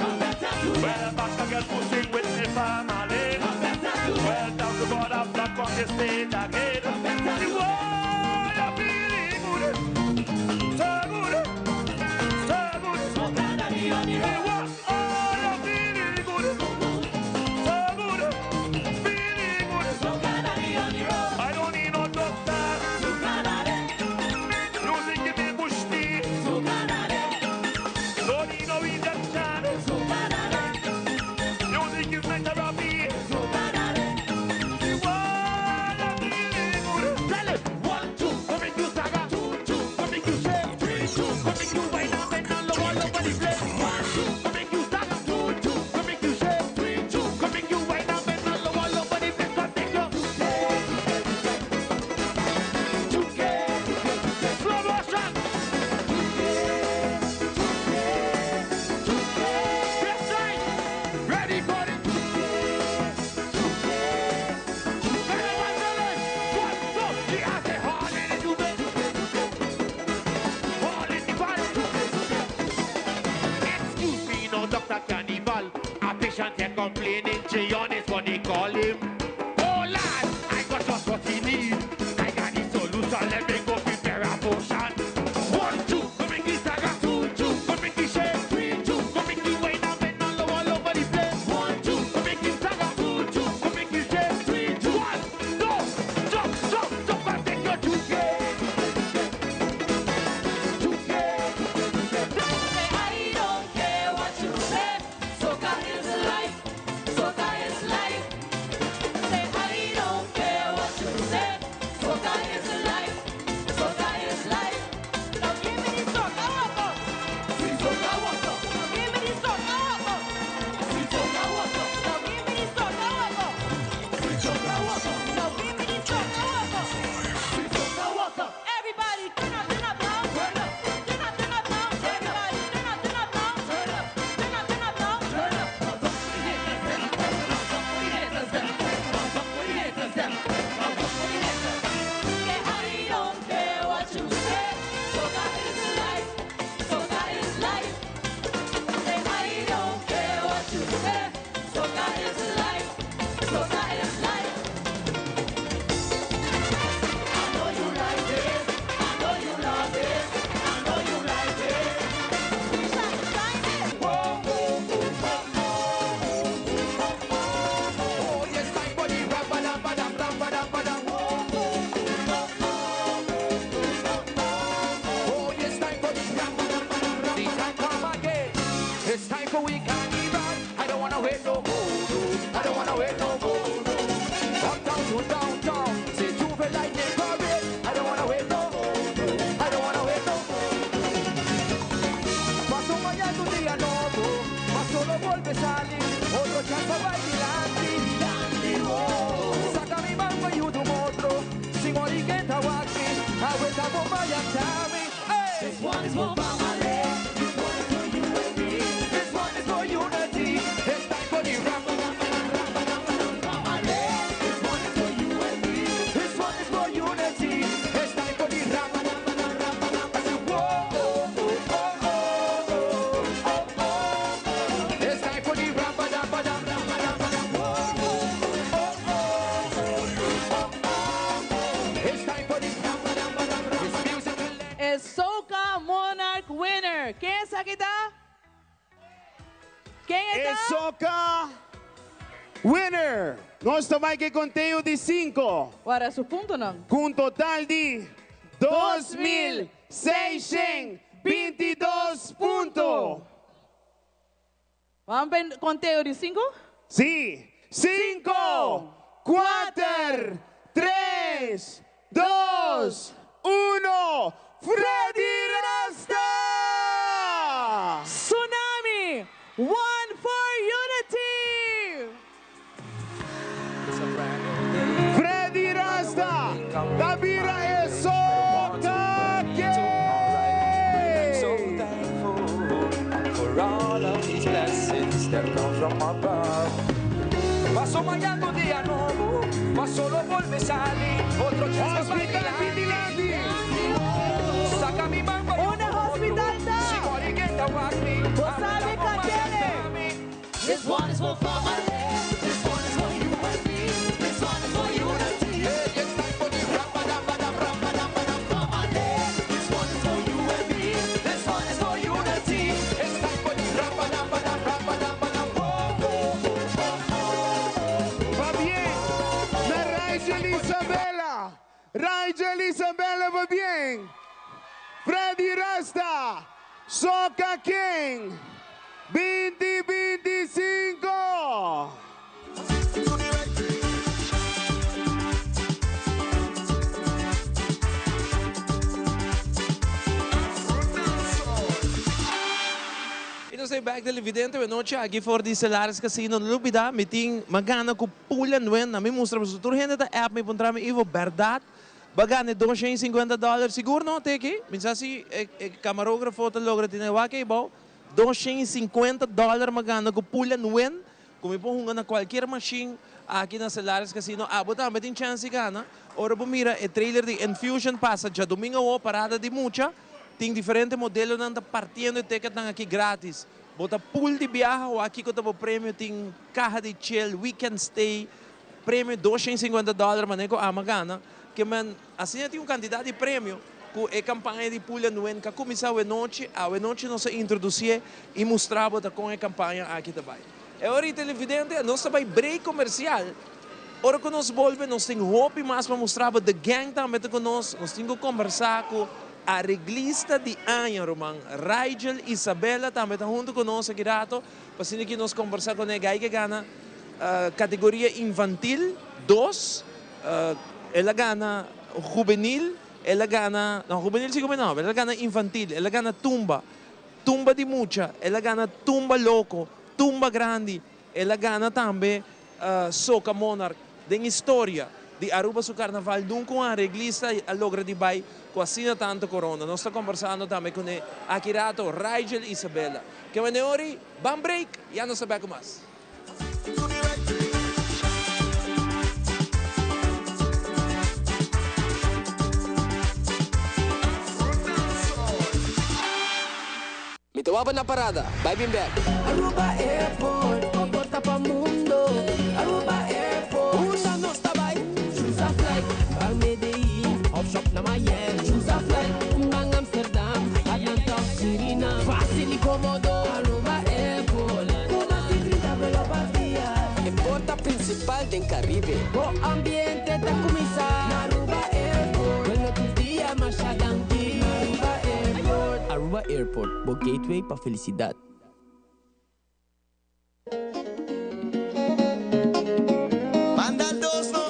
Well, back again to sing with my family. Well, down to God, I'm back on the stage again. The world, I'm feeling good. So good. So good. The world, I'm feeling good. So good. Feeling good. I don't need no doctor. Music give me bush tea. Don't need no injection. Music is my therapy. The world I'm feeling good. Tell it. 1, 2, coming to saga. 2, 2, coming to shake. 3, 2, coming to wine up and down all over the place. 1, 2, coming to saga. 2, 2, coming to shake. 3, 2, coming to wine up and down all over the place. Come take your Slow motion. Ready for it. Excuse me, no Dr. Cannibal. A patient here complaining, Jeon is what they call him. Oh lad, I got just what he need. I got the solution, let me go prepare a potion. 1, 2, come in the saga. 2, 2, come in the shake. 3, 2, come in the way now, bend all all over the place. 1, 2, come in the saga. 2, 2, come in the shake. 3, 2, 1, go, jump, jump, jump and take your 2K. 2K. I don't care what you say. Soca is life. Soca is life. Say I don't care what you say. Soca is life. Soca is life. Now give me the soca waka. Sweet soca waka. Now give me the soca waka. Sweet soca waka. Now give me the soca waka. Sweet soca waka. Now give me the soca waka. Sweet soca waka. Everybody turn up, turn up now. Turn up. Turn up, turn up now. Everybody turn up, turn up now. Turn up. Turn up, turn up now. Turn up. I don't care what you say. Soca is life. Soca is life. Say I don't care what you say. Soca is life. Soca is life. I know you like this. I know you love this. I know you like this. We shall find it. Whoa, whoa, whoa, whoa, oh, yes, time for the rap-a-dam-ba-dam, rap-a-dam-ba-dam. Whoa, whoa, whoa, whoa, oh, yes, time for the rap-a-dam-ba-dam, rap. The time come again. It's time for we carnival. I don't wanna wait no more. no. I don't wanna wait no more. no. Uptown to downtown, say J'ouvert lightning parade. I don't wanna wait no more. no. I don't wanna wait no more. Paso mañana un dia nobo, mas solo bolbe sali, otro chance pa dilanti, dilanti, oh. Saca mi man pa yuda un otro, sin oriqueta waki, aguanta bomba yantami, hey. This one is for family, this one is for you and me, this one is for unity. It's time for the rap, rap, rap, rap, rap, rap, This one is for you and me, this one is for unity. It's time for the rap, rap, rap, rap, rap. I say, whoa, oh, oh, oh, oh, oh, oh, oh. It's time for the rap, rap, rap, rap, rap, rap. Whoa, oh, oh, oh, oh, oh. It's time for the rap, rap, rap, rap. It's music. E Soca Monarch winner. Ken esaki ta? Ken ta? E Soca Winner! Nos ta bai ku e konteo di sinku. Wara su puntonan. Ku un total di 2622 punto. Ban pa e konteo di sinku? Sí! Sinku, kuater, tres, dos, uno, Freddy Rasta! Tsunami! One for Unity! Freddy Rasta ta bira e Soca King! Hospital Bidilanti! Unda hospital ta? Bo sabi cantele! This one is for family. This one is for you and me. This one is for unity. Hey, it's time for the family. This one is for you and me. This one is for unity. It's time for the Pabien na Rigel Isabella! Rigel Isabella pabien! Freddy Rasta, Soca King, binti 25! Y nos ta back televidente e nochi aki for di Stellaris Casino. No lubida mi tin mi a gana cu Pula Nguyen. Na mi mustra pasobra tur hende ta app mi puntra mi Ivo berdad Bo a gana e 250 dollar sigur no teki? Mi sa si e camarografo ta logra tene wak ey bao. 250 dollar mi a gana cu Pula Nguyen cu mi por hunga na cualkier machine aki na Stellaris Casino. Abo tambe tin chance di gana. Ora bo mira e trailer di Enfusion pasa djadomingo awo parada di mucha tin diferente modelonan ta partiendo e ticketnan aki gratis. Bo ta pool di biaha wak kico ta bo premio tin caha di chill, weekend stay, Premio 250 dòler manera ku ama gana, ke men asina tin un kantidat di premio ku e kampaña di Pula Nuen ka kuminsá awenochi, awenochi nos a introdusié i mustra bo ta kon e kampaña aki ta bai. E ora i televidente, nos ta bai break komersial, ora ku nos bolbe nos tin hopi mas pa mustra bo, The Gang tambe ta ku nos, nos tin ku kombersá ku areglista di aña ruman Rigel Isabella tambe ta huntu ku nos aki rato, pa asina ki nos kombersá kuné gai ke gana. Categoria infantil dos, el a gana juvenil, el a gana, no juvenil si como no, el a gana infantil, el a gana tumba, tumba di mucha, el a gana tumba loco, tumba grandi, el a gana tambe Soca Monarch. Den historia di Aruba su carnaval nunca un areglista a logra di bay cu asina tanto corona. Nos ta conversando tambe cune aki rato Rigel Isabella. Ke manera ban break, ya nos ta back cu mas. Mi ta wak na parada, bai bin bek. Aruba Airport, bo porta pa mundo. Aruba Airport, Unda nos ta bai? Choose a flight, ban Medellin, of shop na Miami. Choose a flight, ban Amsterdam, Atlanta of Suriname. Facil y comodo, Aruba Airport. Cu mas di 30 vuelo pa dia. E porta principal den Caribe. Bo ambiente ta cuminsa na Aruba Airport. Bueno tur dia masha danki na Aruba Airport. Aruba Airport, bo gateway pa felicidad. Manda dos no,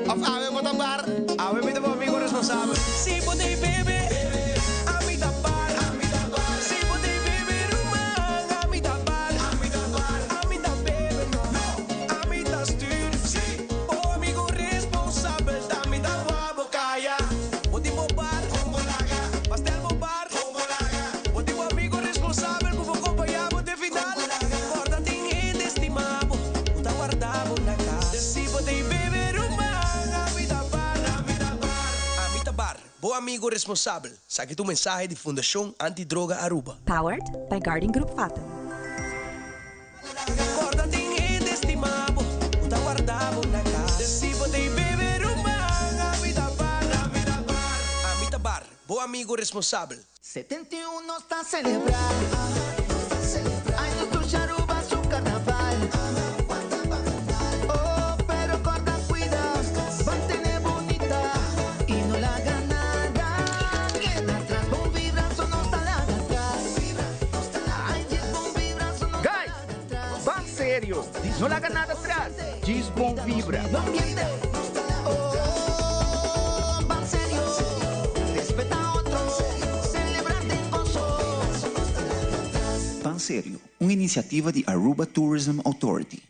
of awe bo ta bar. Awe mi ta bo amigo responsabel. Si bo ta bebe, ami ta bar. Si bo ta bebe ruman, ami ta bar. Ami ta bebe no, ami ta stuur. Bo amigo responsabel, ta mi ta wak bo kaya. Bo tin bo bar, pastel bo bar. Bo tin bo amigo responsabel ku bo kompañá bo te final. Corda tin hende estima bo ku ta warda bo na cas. Si bo ta bebe ruman, ami ta bar. Ami ta bar, bo amigo responsabel. Saki ta un mensahe di Fundacion Anti Droga Aruba. Powered by Guardian Group Fatum. Corda tin hende estima bo ku ta warda bo na cas. Si bo ta bebe ruman, ami ta bar. Ami ta bar, bo amigo responsabel. 71 nos ta celebra. Ay, nos dushi Aruba su carnaval. No laga nada atras. Djis bon vibra. Oh, ban serio, respeta otro, celebra den goso. Ban Serio, un iniciativa di Aruba Tourism Authority.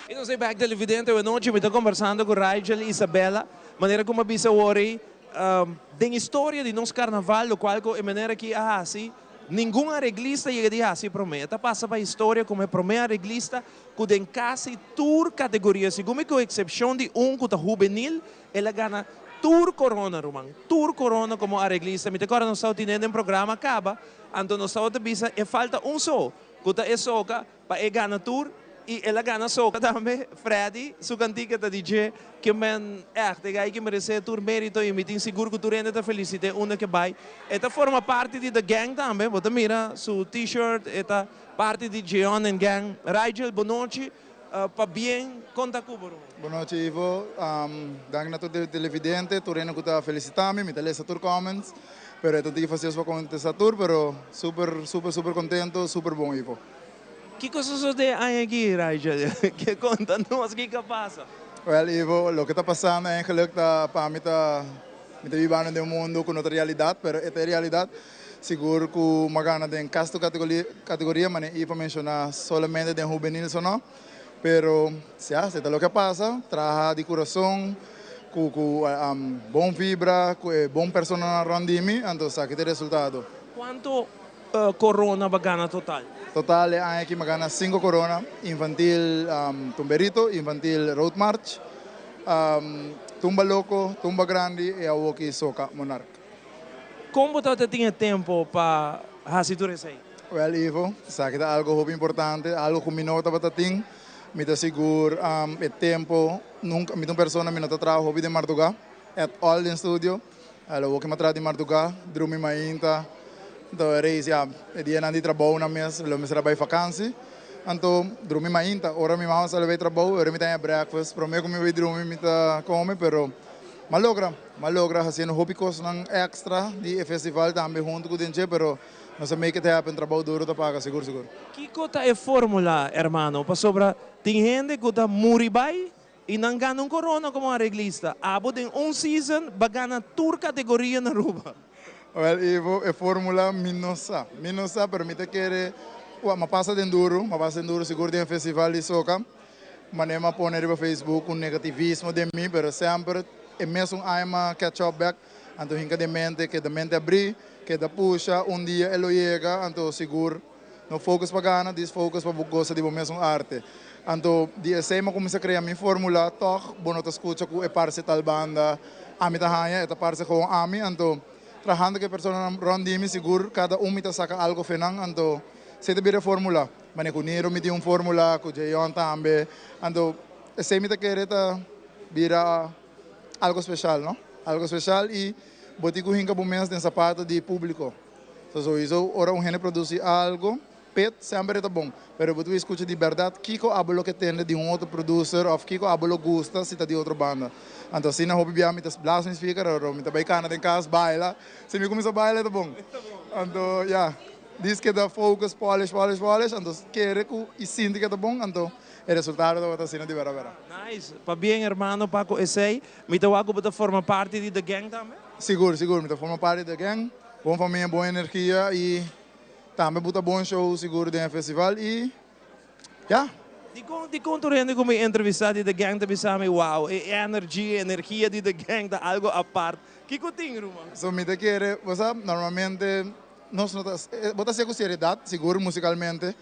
Y nos ta back televidente, awe nochi mi ta conversando cu Rigel Isabella, manera cu mi a bisa awor ey, den historia di nos carnaval locual cu e manera aki a haci, ningun areglista yega di haci prome. E ta pasa pa historia como e prome areglista cu den casi tur categoria, segun mi cu excepcion di un cu ta hubenil, el a gana tur corona ruman, tur corona como areglista. Mi ta corda nos tawata tene den programa caba, anto nos tawata bisa e falta un so, cu ta e soca pa e gana tur, y el a gana soca tambe. Freddy su cantica ta di dje, ke men echt e guy ki merece tur merito y mi tin sigur cu tur hende ta felicite unda ke bay. E ta forma parti di the gang tambe, bo ta mira su t-shirt, e ta Parti di Jeon and Gang. Rigel, bon nochi. Pabien con ta cu bo ruman? Bon nochi Ivo. Danki na tur televidente, tur hende cu ta felicita mi. Mi ta lesa tur comments, pero e ta un tiki facioso pa contesta tur, pero super, super, super contento, super bon Ivo. Kico sosode aña aki, Rigel? Ke conta nos kico a pasa? Well Ivo, loke ta pasando eigenlijk ta pa mi ta, mi ta bibando den un mundo cu no ta realidad, pero e ta e realidad. Sigur ku m'a gana den kasto kategoria, mane Ivo menshoná solamente den hubenil so no, pero ya, si ta loke a pasa, traha di kurason, ku ku bon vibra, ku e bon personanan rònt di mi, anto esaki ta e resultado. Kuantu korona bo a gana total? Total e aña aki m'a gana sinku korona, infantil Tumberito, infantil Road March, Tumba Loko, Tumba Grandi i awoki Soca Monarch. Kon bo tabata tin e tempo pa hasi tur esei? Wèl Ivo, esaki ta algu hopi importante, algu ku mi no tabata tin. Mi ta sigur e tempo, nunka, mi ta un persona mi no ta traha hopi den mardugá, at all den studio. Awor ku mi a traha di mardugá, drumi mainta, anto e reis ya, e dianan di trabounan mes lo mester a bai fakansi. Anto drumi mainta, ora mi mama sali bai trabou, ora mi ta haña breakfast, promé ku mi bai drumi mi ta kome, pero mi a logra. M'a logra haciendo hopi cosnan extra di e festival tambe hunto cu Dentje, pero nos a make it happen, trabou duro ta paga, sigur sigur. Kico ta e formula, hermano? Pasobra tin hende cu ta muri bay y nan gana un corona como areglista. Abo den un season ba gana tur categoria na Aruba. Well, Ivo, e formula mi no sa. Mi no sa, pero mi ta kere, wak, m'a pasa den duro, m'a pasa den duro sigur den e festival di soca. Manera m'a pone riba Facebook un negativismo den mi, pero semper e mesun aña m'a catch up bek, anto hinka den mente, keda mente abrí, keda pusha, un dia e lo yega, anto sigur no focus pa gana, dis focus pa bo gosa di bo mesun arte. Anto di esei m'a cuminsa crea mi formula, tog bo no ta scucha cu e parce tal banda, ami ta haña, e ta parce gewoon ami, anto trahando cu e personanan rond di mi sigur cada un mi ta saca algo fe nan, anto esei ta bira e formula. Mane ku Nero mi tin un formula, ku Jeyon tambe. Anto esei mi ta kere ta bira algo special, no? Algo special i bo tin ku hinka bo mes den sapato di publico. So souiso ora un hende produci algo, pet semper e ta bon. Pero bo tin ku skucha di bèrdat kiko abo lo ke tende di un otro producer òf kiko abo lo gusta si ta di otro banda. Anto asina hopi bia mi ta blaas mi speaker ora mi ta bai kana den kas baila. Si mi kuminsa baila e ta bon. Anto ya. Dis keda focus, polish, polish, polish, anto kere ku i sinti ke ta bon, anto e resultado tabata asina di bera bera. Nice! Pabien hermano pa ku esei. Mi ta wak ku bo ta forma parti di The Gang tambe? Sigur, sigur, mi ta forma parti di The Gang. Bon famia, bon energia i tambe bo ta bon show sigur den e festival i ya. Dikon, dikon tur hende ku mi entrevista di The Gang ta bisa mi, wow, e energy, e energia di The Gang ta algo apart. Kiko tin, ruman? So mi ta kere, bo sa, normalmente Nos no ta, bo ta hacié cu seriedad, sigur musicalmente,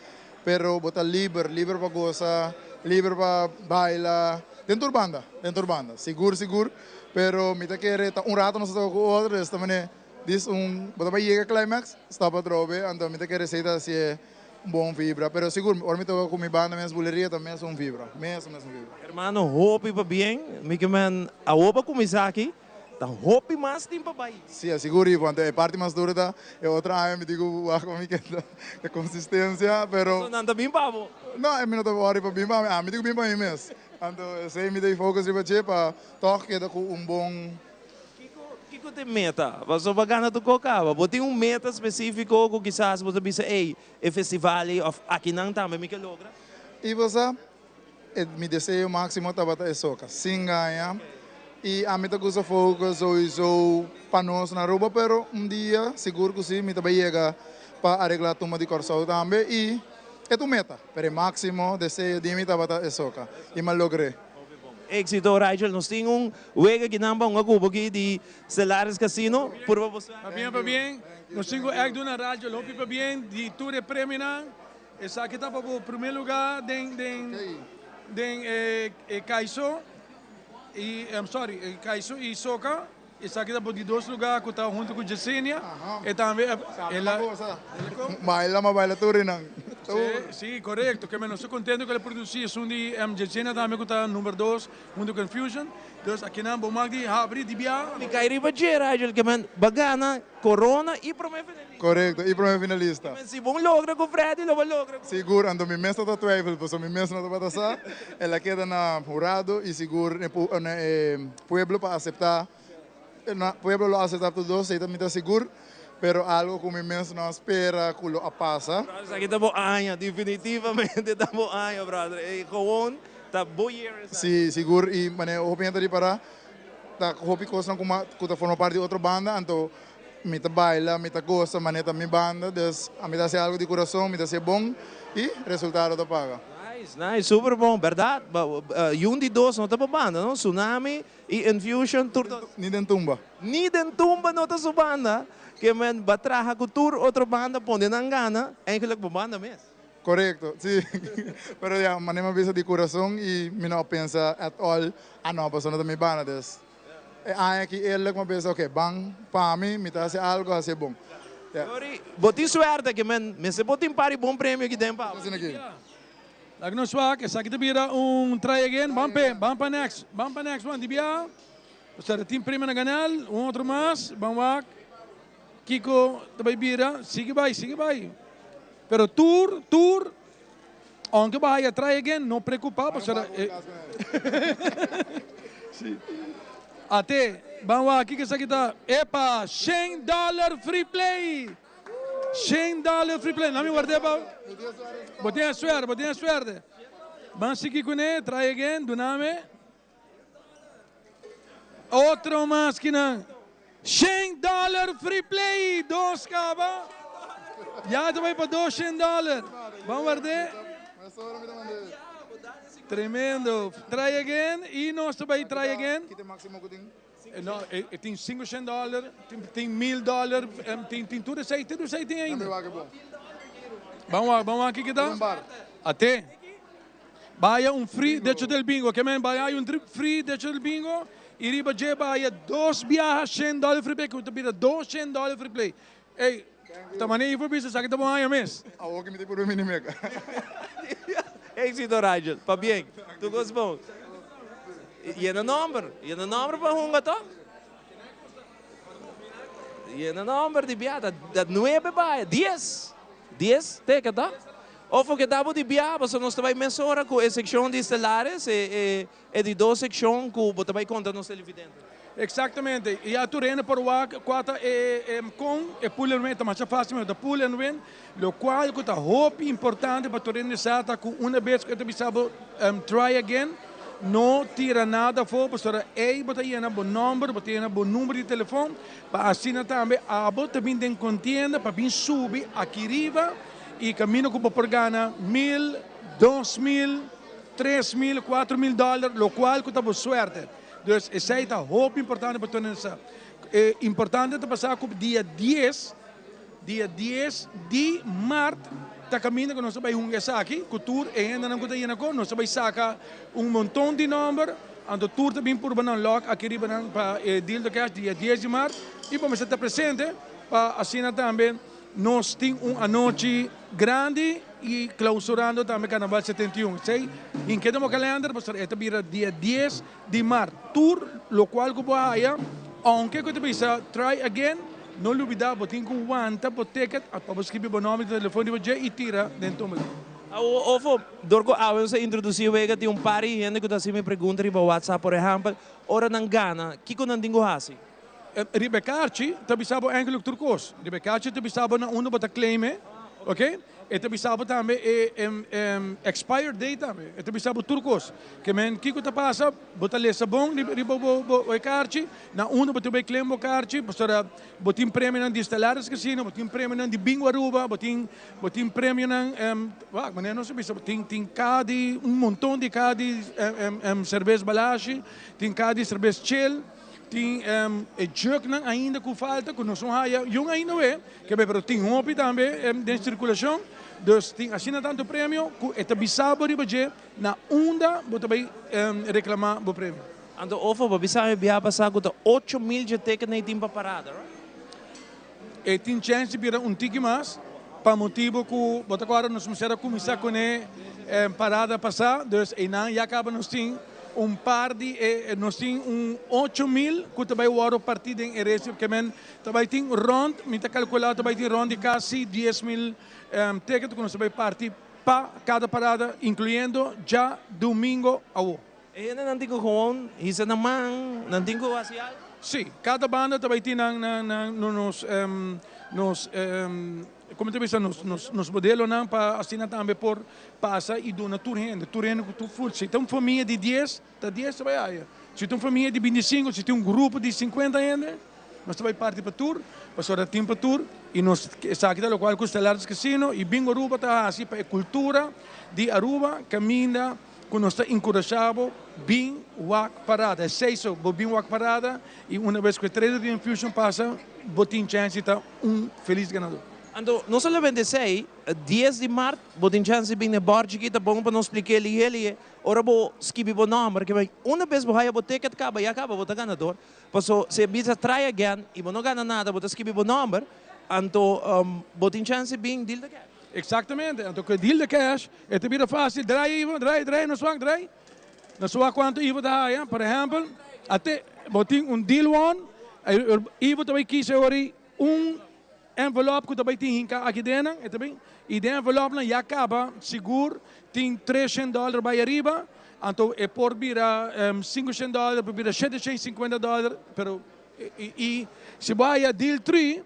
pero bo ta liber, liber pa goza, liber pa baila, den tur banda, den tur banda, sigur, sigur, pero mi ta kere ta un rato nos ta toca cu otro, des ta mane dis un, bo ta bay yega climax, stop atrobe, anto mi ta kere esey ta hacié un bon vibra, pero sigur ora mi toca cu mi banda mes buleria ta mes un vibra, mes, mes un vibra. Hermano, hopi pabien, mi ke men awo pa cuminsa aki. Ta hopi mas tin pa bai. Si, sigur Ivo, anto e parti mas duro ta e otro aña mi tin ku wak pa mi keda e konsistensia, pero. Paso nan ta bin pa bo? No, e mi no ta wòri pa bin pa mi, ami tin ku bin pa mi mes. Anto esei mi ta focus riba dje pa tòg keda ku un bon. Kiko ta e meta? Pasobra bo a gana tur kos kaba. Bo tin un meta spesífiko ku kisas bo ta bisa, ey, e festival ei òf akinan tambe mi ke logra? I bo sa, e mi deseo máksimo tabata e soka, sin gaña. I ami ta gusta focus souiso pa nos na Aruba, pero un dia sigur ku si mi ta bai yega pa aregla tumba di Kòrsou tambe i e ta un meta, pero e máksimo deseo di mi tabata e soka i mi a logr'é. Éxito Rigel, nos tin un wega ki nan pa hunga ku bo aki di Stellaris Casino, purba bo suerte. Pabien pabien, nos tin ku èk duna Rigel hopi pabien di tur e premionan, esaki ta pa bo primer lugar den den den e Kaiso i I'm sorry e Kaiso i Soca. Esaki ta por di dos lugar cu ta hunto cu Jesenia. E tambe el a. Baila ma baila tur rinan. Si, si, corecto. Ke men nos ta contento cu el a produci esun di Jesenia tambe cu ta number dos hunto cu Enfusion. Dus akinan bo mag di habri di bia. Mi cay riba dje, Rigel, ke men ba gana corona y prome finalista. Corecto, y prome finalista. Ke men si bon logra cu Freddy lo bo logra cu. Sigur, anto mi mes ta ta twijfel pasobra mi mes no tabata sa. El a keda na hurado y sigur na e. Pueblo pa acepta, na pueblo lo acepta tur dos, esey ta mi ta sigur, pero algo cu mi mes no a spera cu lo a pasa. Brother, esaki ta bo aña, definitivamente ta bo aña, brother. E gewoon ta bo year esaki. Si, sigur, y manera hopi hende ta ripara, ta hopi cosnan cu cu ta forma parti di otro banda, anto mi ta baila, mi ta gosa manera ta mi banda, dus ami ta haci algo di curason, mi ta haci bon y resultado ta paga. Nice, nice, super bon, berdad, yun di dos no ta pa banda no, Tsunami y Infusion tur dos. Ni den tumba. Ni den tumba no ta su banda, ke men ba traha ku tur otro banda pone nan gana, eigenlijk bo banda mes. Korekto, si, pero ya, manera mi a bisa di kurason y mi no a pensa at all, ah no, pasobra no ta mi banda, dus E aña aki eerlijk mi a pensa ok ban pa mi, mi ta hasi algo hasi e bon. Ya. Yori, bo tin suerte ke men mester bo tin par di bon premio aki den pa bo. Asina aki. Laga nos wak, esaki ta bira un try again, ban p'e, ban pa next, ban pa next one, di bia, pasobra tin premio na ganal, un otro mas, ban wak kiko ta bai bira, sigui bai, sigui bai, pero tur, tur. Aunke bo haya try again, no preocupa pasobra e Si. Ate, ban wak kiko esaki ta. Epa, shen dollar free play! Shen dollar free play. Nami ward'é pa Bo tin e suerte, bo tin e suerte. Ban sigui kuné, try again, dunami. Otro mas kinan. Shen dollar free play! Dos caba. Ya ta bay pa dos shen dollar. Ban ward'é. Tremendo. Try again y nos ta bay try again. No, e tin cinco shen dollar, tin mil dollar, tin tin tur esey, tur esey tin ainda. Ban wak, ban wak kiko ta. Ate. Baya un free decho del bingo. Ke men baya un free decho del bingo y riba dje baya dos biaha shen dollar free play ku ta bira dos shen dollar free play. Ey, ta mane Ivo bisa esaki ta bon aña mes. Awor ki mi ta por mini meka. Éxito Rigel, pabien. Tur cos bon. Yena nomber, yena nomber pa hunga toch? Yena nomber di bia, ta nuebe baya, dies. Dies teken ta? Of ke ta bo di bia, pasobra nos ta bai mesora ku e sekshon di Stellares, e e di dos sekshon ku bo ta bai konta nos televidente. Eksaktamente. I a tur hende por wak kua ta e e kon e pull and win ta masha fásil mi ta pull and win, lokual ku ta hopi importante pa tur hende sa ta ku una bes ku e ta bisa bo try again no tira nada afó pasobra ei bo ta yena bo nòmber, bo ta yena bo number di telefòn Pa asina tambe abo ta bin den kontienda pa bin subi aki riba i kaminda ku bo por gana mil, 2000, 3000, 4000 dòler, lokual ku ta bo suerte. Dus esei ta hopi importante pa tur hende sa. E importante ta pasá ku dia dies, dia dies di mart ta kaminda ku nos ta bai hunga esaki ku tur e hendenan ku ta yena ko, nos ta bai saka un monton di nòmber. Anto tur ta bin purba nan lòk aki riba nan pa e deal de cash dia dies di mart i bo mester ta presente pa asina tambe nos tin un anochi grandi i clausurando tambe Carnaval 71. Esei hinke den bo kalender pasobra e ta bira dia dies di mart. Tur lokual ku bo haya ounke ku ta bisa try again no lubida bo tin ku wanta bo ticket pa bo skribi bo nòmber di telefon riba dje i tira den tumula. Awo ofo, dor ku awe nos a introdusí e wega tin un par di hende ku ta hasi mi pregunta riba WhatsApp, por ehèmpel, ora nan gana, kiko nan tin ku hasi? Riba e karchi ta bisa bo eigenlijk tur kos. Riba e karchi ta bisa bo na unda bo ta claim e, ok? E ta bisa bo tambe e expired date tambe. E ta bisa bo tur kos. Ke men kiko ta pasa, bo ta lesa bon riba bo e karchi, na unda bo ta bai claim bo karchi, pasobra bo tin premionan di Stellaris Casino, bo tin premionan di Bingo Aruba, bo tin bo tin premionan, wak, manera nos a bisa, tin tin kaha di un monton di kaha di serbes Balashi, tin kaha di serbes Chill. Tin e jugnan ainda ku falta ku nos no haya yun ainda we, kebe pero tin hopi tambe den sirkulashon, dus tin asina tantu premio ku e ta bisa bo riba dje na unda bo ta bai reklamá bo premio. Anto ofo bo bisa mi biaha pasá ku ta 8000 dje teken ei tin pa parada, right? E tin chèns di bira un tiki mas pa motibu ku bo ta kòrda nos mester a kuminsá kuné parada pasá, dus einan ya kaba nos tin un par di e nos tin un 8000 ku ta bai wòrdu partí den e resto ke men ta bai tin rònt mi ta kalkulá ta bai tin rònt di kasi 10,000 ticket ku nos ta bai parti pa kada parada inkluyendo djadumingo awo. E hendenan tin ku gewoon hisa nan man, nan tin ku hasi algu? Sí, kada banda ta bai tin nan nan nan nos nos komo ta bisa nos nos nos modelonan pa asina tambe por pasa i duna tur hende, tur hende ku tur ful. Si ta un famia di dies, ta dies ta bai haya. Si ta un famia di 25, si tin un grupo di 50 hende, nos ta bai parti pa tur, pasobra tin pa tur i nos esaki ta lokual ku Stellaris Casino i Bingo Aruba ta hasi pa e kultura di Aruba kaminda Ku nos ta enkurashá bo bin wak parada. Esei so, bo bin wak parada i una bes ku e trailer di Infusion pasa, bo tin chèns di ta un felis ganadó. Anto, no solamente esei, 10 di mart bo tin chèns di bin na e bòrchi aki, ta bon pa nos splik'é lihe lihe. Ora bo skibi bo nòmber, ke bai una bes bo haya bo ticket kaba, ya kaba bo ta ganador. Paso si e bisa try again i bo no gana nada, bo ta skibi bo nòmber, anto bo tin chèns di bin deal the cash. Eksaktamente, anto ku e deal the cash, E ta bira fácil, draai Ivo, draai, draai nos wak, draai. Nos wak kuantu Ivo ta haya. Por ehèmpel, ate bo tin un deal won, Ivo ta bai kisa e ora ei un envelop ku ta bai tin hinká aki den nan, e ta bin, i den envelopnan ya kaba sigur tin 300 dòler bai ariba, anto e por bira 500 dòler, por bira 750 dòler, pero i si bo haya deal tri,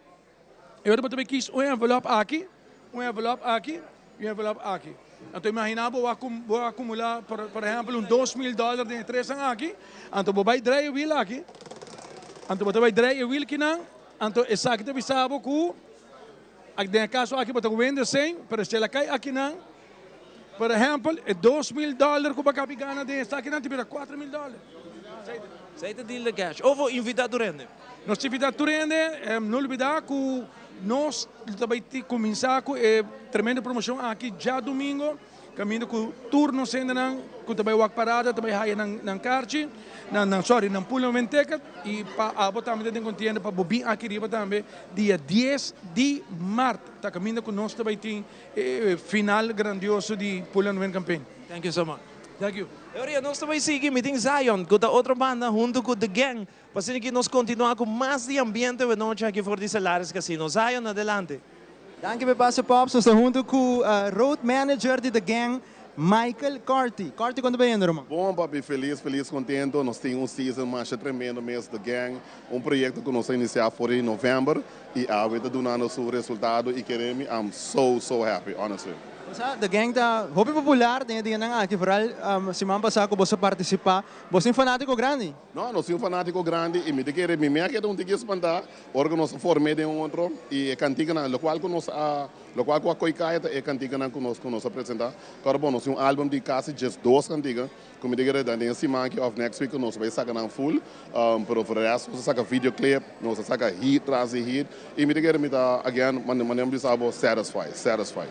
E ora bo ta bay kis un envelop aki, un envelop aki y un envelop aki. Anto imagina bo bo a acumula por por ehempel un 2000 dollar den e tresnan aki, anto bo bay draai e wiel aki, anto bo ta bay draai e wiel kinan, anto esaki ta bisa bo cu den e caso aki bo ta wende shen, pero si el a cay akinan, por ehempel e 2000 dollar cu bo a cabi gana den esakinan ta bira 4000 dollar. Esey ta deal de cash. Of bo invita tur hende? Nos ta invita tur hende, no olbida cu nos ta bay cuminsa cu e tremendo promocion aki djadomingo, caminda cu tur nos hendenan cu ta bay wak parada ta bay haya nan carchi, nan sorry, nan pullman ticket y pa abo tambe ta den contienda pa bo bin aki riba tambe dia 10 di maart ta caminda cu nos ta bay tin e final grandioso di Pull and Win campaign. Thank you so much. Thank you. E ora nos ta bay sigui, mi tin Zion cu ta otro banda hunto cu The Gang. Pa asina ki nos kontinuá ku mas di ambiente awe nochi aki for di Stellaris Casino. Zion, adelante. Danki p'e pase Pops, nos ta huntu ku road manager di The Gang, Michael Carty. Carty kon ta bayendo ruman? Bon papi, felis felis kontento, nos tin un season masha tremendo mes The Gang, un proyekto ku nos a inisiá for di novèmber i awe ta dunando su resultado i kere mi I'm so so happy honestly. Bo sa The Gang ta hopi popular den e dianan aki, vooral siman pasá ku boso a partisipá. Bo tin fanátiko grandi? No, nos tin un fanátiko grandi i mi ta kere mi mea keda un tiki espantá ora ku nos a form'é den un otro i e kantikanan, lokual ku nos a, lokual ku a koi kaya ta e kantikanan ku nos ku nos a presentá. Kòrda bon, nos tin un álbum di kasi 12 kantika ku mi ta kere den e siman aki òf next week ku nos bai saka nan full, pero for de rèst nos a saka videoclip, nos a saka hit tras di hit i mi ta kere mi ta again manera mi bisa bo satisfied, satisfied.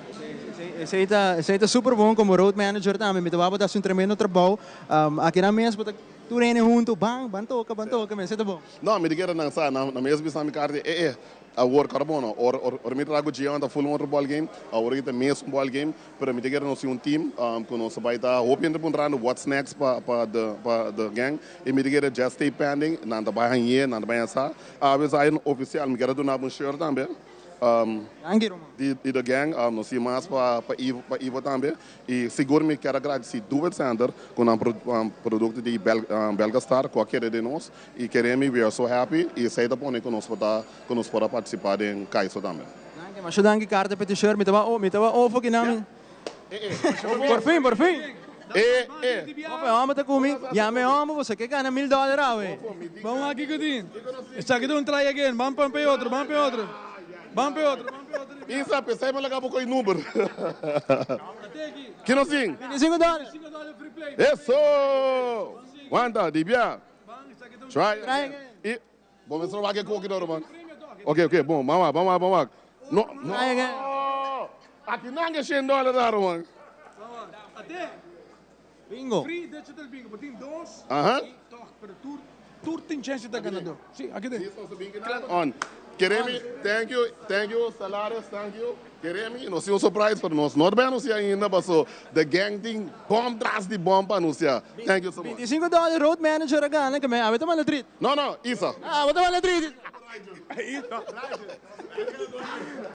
Esei ta, esei ta super bon komo road manager tambe, mi ta wak bo ta hasi un tremendo trabou. Aki nan mes bo ta. Tur hende huntu, ban, ban toka, ban toka, mester ta bon. No, mi ta kere nan sa, nan mes bisa mi karta, e e, awor kòrda bon no, ora ora mi traha ku Gion ta full un otro ball game, awor aki ta mes un ball game, pero mi ta kere nos tin un team ku nos ta bai ta hopi hende puntrando what's next pa pa the pa the gang, i mi ta kere just stay pending, nan ta bai hañ'é, nan ta bai haña sa. Awe sa ofisial mi kere duna bo un shirt tambe. Danki ruman. Di The Gang, nos tin mas pa pa Ivo pa Ivo tambe y sigur mi kier a gradici Duet Center cu nan producto di Belga Star cu a kere den nos y kere mi we are so happy y esey ta pone cu nos por ta cu nos por a participa den Kaiso tambe. Danki, masha danki Carter pa e t-shirt, mi taba mi taba ofo kinan. Por fin, por fin. E e. Ope homber ta cu mi, yama e homber boso ke gana mil dollar awe. Ban wak kiko tin. Esaki ta un try again, ban pa e otro, ban pa e otro. Ban pa e otro, ban pa e otro. Isa, pesey mi laga bo cu e number. Ki nos tin? 25 dollar. Eso! Wanta, di bia. Try again. I, bo mester wak e koki no, ruman. Ok, ok, bon, ban wak, ban wak, ban wak. No, no. Aki nan ke shen dollar ta, ruman. Bingo. Free digital bingo. Bo tin dos Aha. y toch, pero tur, tur tin chance ta ganador. Sí, aki den. On. Keremi, thank you, thank you, Salares, thank you. Keremi, nos tin un surprise pero nos no ta bay anuncia ainda paso the gang tin bom tras di bom pa anuncia. Thank you so much. 25 dollar road manager a gana ke me awe ta manda trit. No, no, Isa. Ah, awe ta manda trit.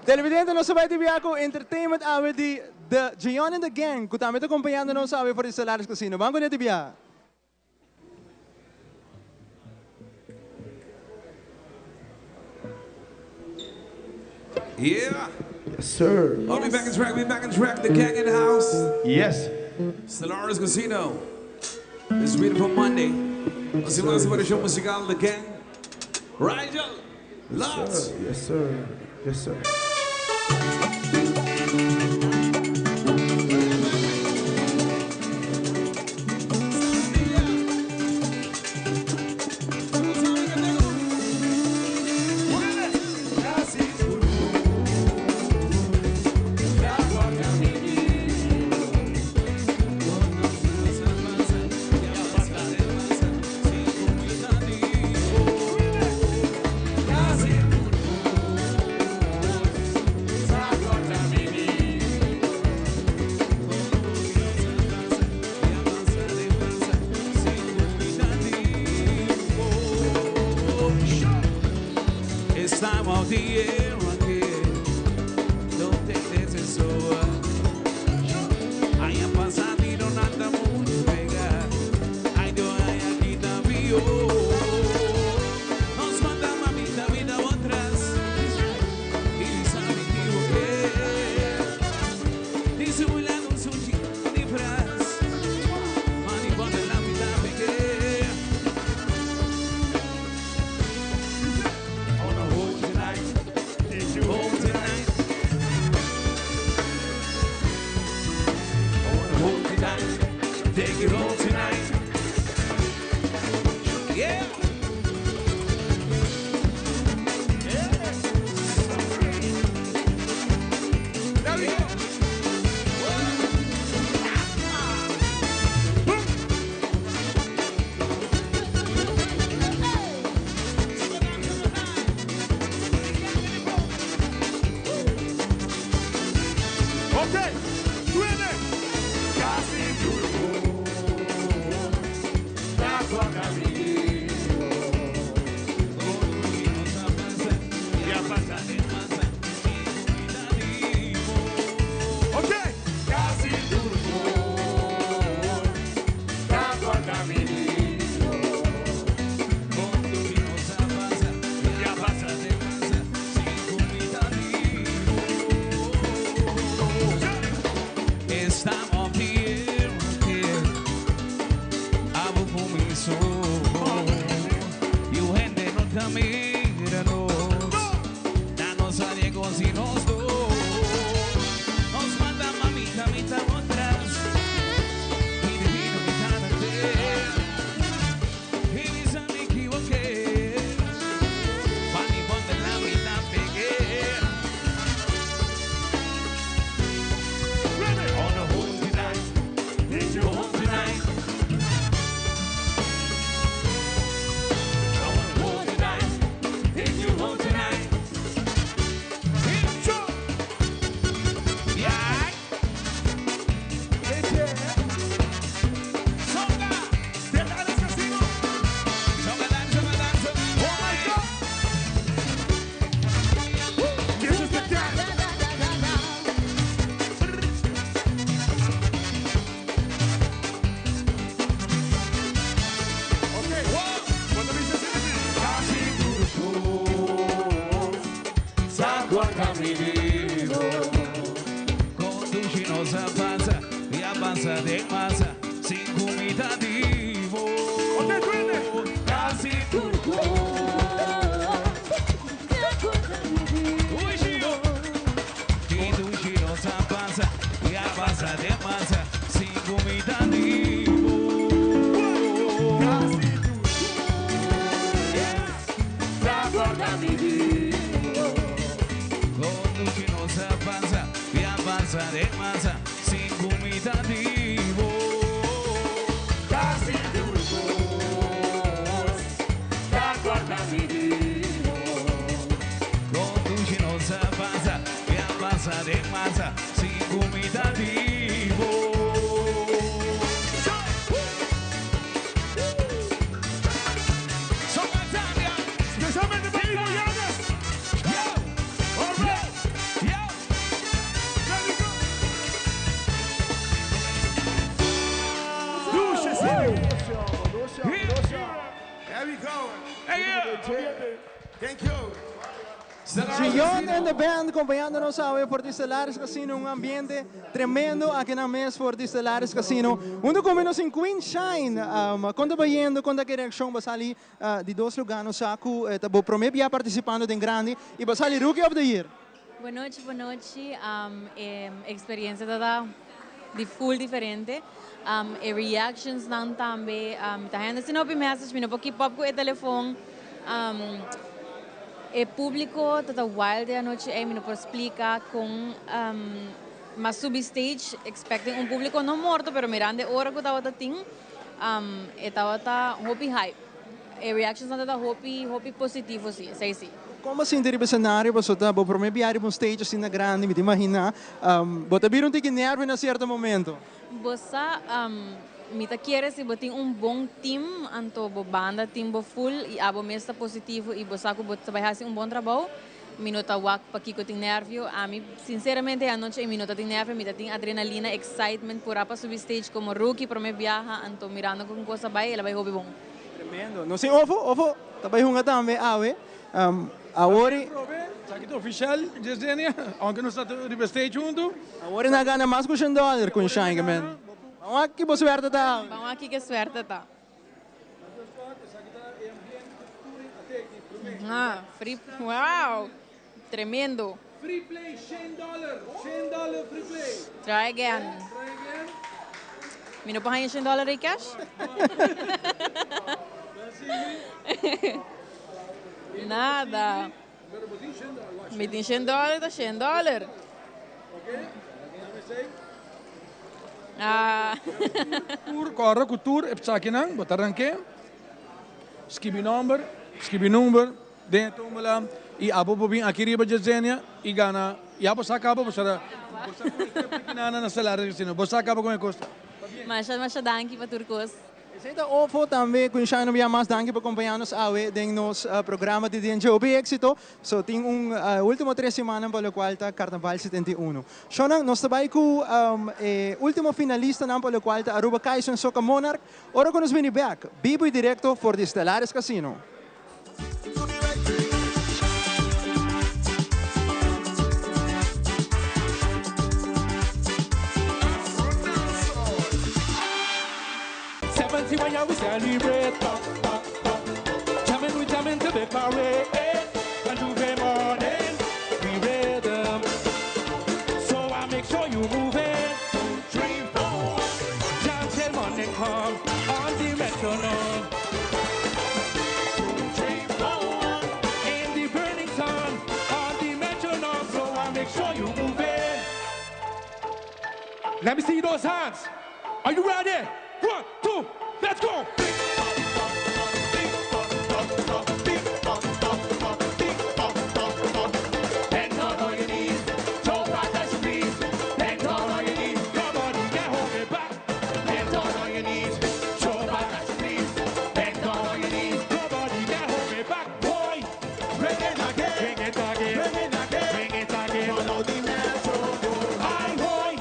Televidente nos a bay di bia cu entertainment awe di The Gion and the Gang cu tambe ta acompañando nos awe for di Stellaris Casino. Ban cu ne di bia. Yeah. Yes, sir. Oh, we back in track, we back in track. The gang in the house. Yes. Stellaris Casino. This beautiful Monday. Así una separación musical, The Gang. Rigel. Lots. Yes, sir. Yes, sir. It's time of the year again. Don't take this as so. I am passando e non anda muito pegar. Ai do ai aqui tá bio. Nos manda mamita vida atrás. E sabe que o que? Dissimulando um sushi de frase. Mani quando la vida peguei. On a hold tonight. Hold tonight. I wanna hold you tight. Take it all tonight. Yeah. There we go. Okay, twin it. Casi duro. That's what I mean. Okay. Casi duro. That's what I mean. Ya pasa. corda mi divo. Conduci nos avanza y avanza de masa sin comida divo. Casi turco. Uy, Gio. Conduci nos avanza y avanza de masa sin comida divo. Casi Conduci nos avanza y avanza de masa sin comida divo. Casi turcos, da guarda mi divo. Conduci nos avanza y avanza de masa sin comida divo. Especialmente para Ivo Yanes. All right. There we go. Lucius. There we go. Thank you. Gion and the band acompañándonos hoy for di Stellaris Casino, un ambiente tremendo aki na mes for di Stellaris Casino. Hunto cu nos tin Queen Shine, con ta bayendo, con ta e reaccion, bo a sali di dos lugar no saco, ta bo prome bia participando den grandi y bo a sali Rookie of the Year. Bon nochi, bon nochi. Experiencia ta di full diferente. E reactions nan tambe. Ta hende send hopi message, mi no por keep up cu e telefon. E publico ta wild e anochi ey, mi no por splica con m'a subi stage expecting un publico no morto, pero mirando ora cu tawata tin, e tawata hopi hype. E reactions nan ta hopi hopi positivo, si, esey si. Con bo a sinti riba scenario, bo ta bo prome biaha riba un stage asina grandi, mi ta imagina, bo ta bira un tiki nervio na cierto momento? Bo sa, mi ta kere si bo tin un bon team, anto bo banda tin bo full y abo mes ta positivo y bo sa cu bo ta bay haci un bon trabou, mi no ta wak pakico tin nervio. Ami, sinceramente, anochi mi no ta tin nervio, mi ta tin adrenalina, excitement, pura pa subi stage como rookie, prome biaha, anto mirando con cos a bay, el a bay hopi bon. Tremendo. No sé, ofo, ofo, ta bay hunga tambe awe. Awor Esaki ta oficial, Yesenia, aunke nos ta riba stage hunto. Awor nan a gana mas cu $100 cu Shine, man. Ban wak ki bo suerte ta. Ban wak ki suerte ta. Ah, free, wow, tremendo. Free play, $100, $100 free play. Try again. Try again. Mi no por haya $100 di cash? Nada. Mi tin $100, ta $100. Ah. Tur, corre cu tur, e psakinan, bo ta ranke. Skibi nomber, skibi number, den e tómbola y abo por bin aki riba Yesenia y gana. Ya bo sa caba, bo sa bo sa con e trip kinana na Stellaris Casino. Bo sa caba con e cos. Masha, masha danki pa tur cos. Esey ta ofo tambe cu Shine un bia mas danki pa acompaña nos awe den nos programa di Den Dje. Hopi exito. So tin un ultimo 3 siman pa locual ta Carnaval 71. Shonan, nos ta bay cu e ultimo finalista nan pa locual ta Aruba Kaizen Soca Monarch. Ora cu nos bini back, bibo y directo for di Stellaris Casino. 71 year we celebrate. Jamming, we jamming to the parade. And J'ouvert morning, we rhythm. So I make sure you move it. Three, four. Jam till morning come on the metronome. Three, four. In the burning sun on the metronome. So I make sure you move it. Let me see those hands. Are you ready? One, two, let's go. Bend down on your knees, so fast as you please. Bend down on your knees, nobody can hold me back. Bend down on your knees, so fast as you please. Bend down on your knees, nobody can hold me back. Boy, bring it again, bring it again, bring it again, bring it again. Follow the metronome. Aye, boy,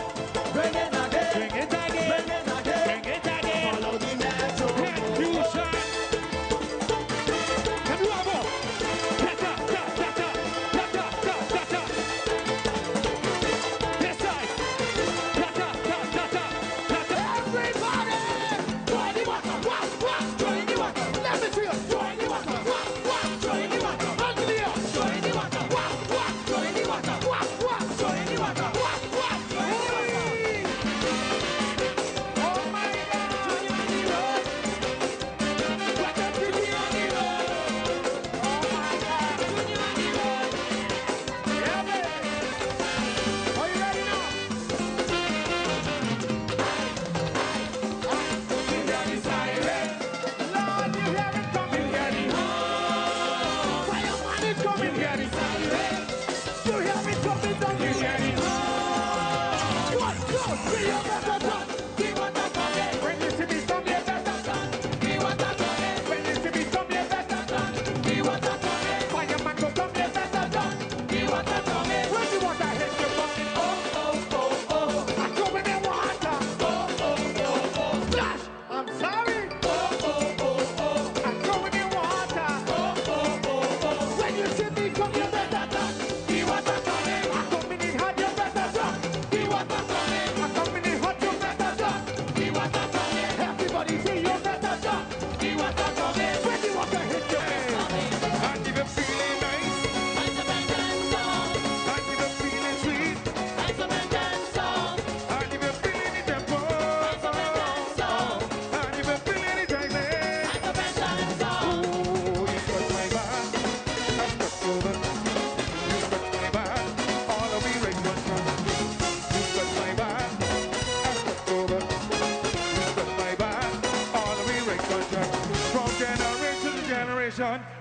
bring it again, bring it again, bring it again, bring it again. Follow the metronome.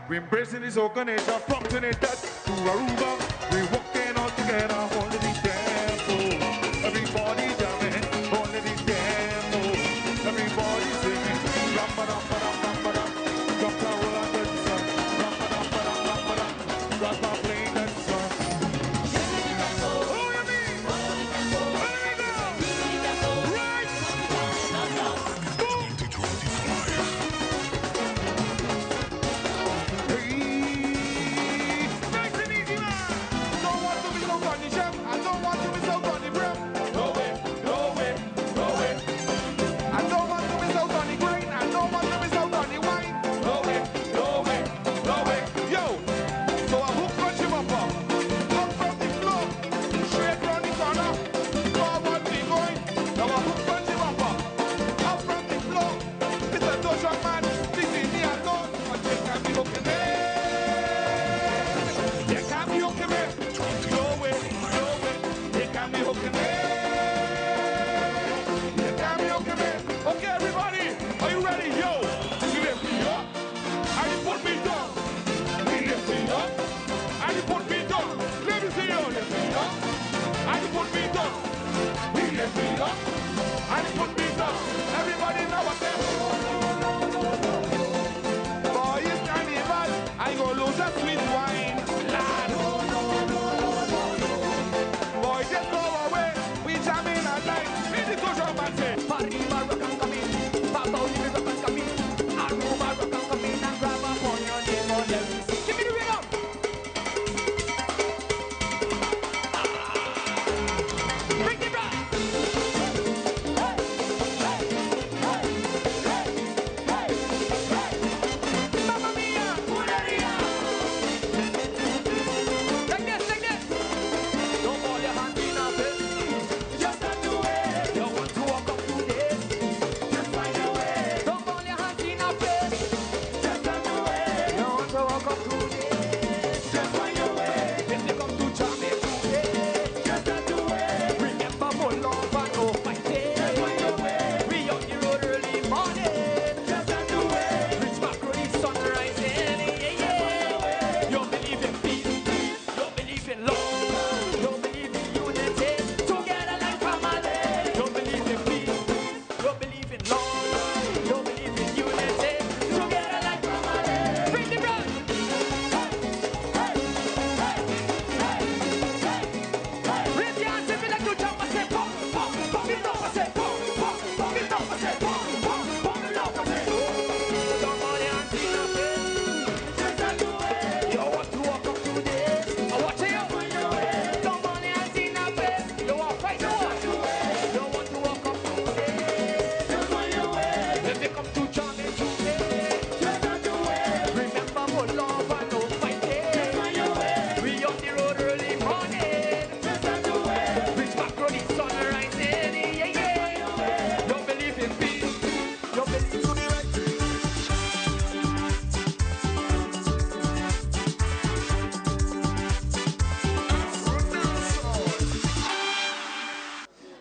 We embracing this organization from Trinidad to Aruba. We walking all together, holding the tempo. Everybody jamming, holding the tempo. Everybody singing. Ram-ba-dum-ba-dum-bum-ba-dum. Drop the roll on that song. Ram-ba-dum-ba-dum-bum-ba-dum. Drop my plane that song. Oh, you mean? Let me go. Right. Nice and easy, man. Don't want to be so funny, chef. I don't want to be so funny, bro. No way, no way, no way. I don't want to miss out on the grind. I don't want to miss out on the wine. No way, no way, no way. Yo, so I hook punch him up, up, up from the floor, straight round the corner, forward we going. Now I hook punch him up, up, up from the floor. It's a social man, this is me alone. But they can't be hooking me. They can't be hooking me. No way, no way. They can't be hooking me. They can't be hooking me. Okay, everybody, are you ready? Yo, you lift me up, and you put me down. You lift me up, and you put me down. Let me see you lift me up, and you put me down. You lift me up, and you put me down. Everybody now what them? Boy, it's carnival. I go lose a sweet wine. Lad. Boy, just go away. We jamming at night. In the social man say. Arriba rock and come in, Papa Olive rock and come in, Aruba rock and come in, and grab up on your name on every Give me the rhythm. Bring the rock. Hey, hey, hey, hey, hey, hey. Mamma mia, buleria. Like this, like this. Don't hold your hand in a bit. Just not do it. You want to walk up to this. Just find a way. Don't hold your hand in a bit. Just not do it. You want to walk up to this. Just find a way. If you come to jam it today, just not do it. Remember more love and no fighting. Just find a way. We on the road early morning. Just not do it. Reach back road, the sun rising. Yeah, yeah. You believe in peace. You believe in love. You believe in unity. Together like family. You believe in peace. You believe in love. You believe in unity. Together like family. Bring the rock. Hey, hey, hey, hey, hey. Raise your hands if you like to jump. I say pump, pump, pump it up. I say pump, pump, pump it up. I say pump, pump, pump it up. I say. Don't hold your hands in a bit. Just not do it. You want to walk up to this. I watch you. Don't hold your hands in a bit. You want to fight the war. You want to walk up to this. Just find your way. If you come to jam it today, just not do it. Remember more love and no fighting. Just find your way. We on the road early morning. Just not do it. Reach back road, the sun rising. Yeah, yeah. Don't believe in peace. You believe to the right.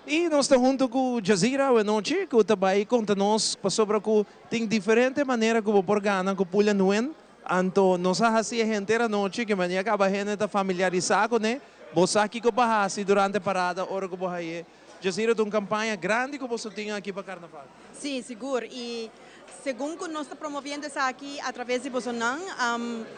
Y nos ta hunto cu Jazeera anochi, cu tambe conta nos sobre cu tin diferente manera cu por gana cu Pull and Win. Anto, nos a haci henter anochi, cu manera caba hende ta familiarisa cu ne. Bo sa kiko pa hasi durante parada ora ku bo haye. Jazira ta un kampaña grandi ku boso tin aki pa karnaval. Sí, sigur. I segun ku nos ta promoviendo esaki a traves di bosonan,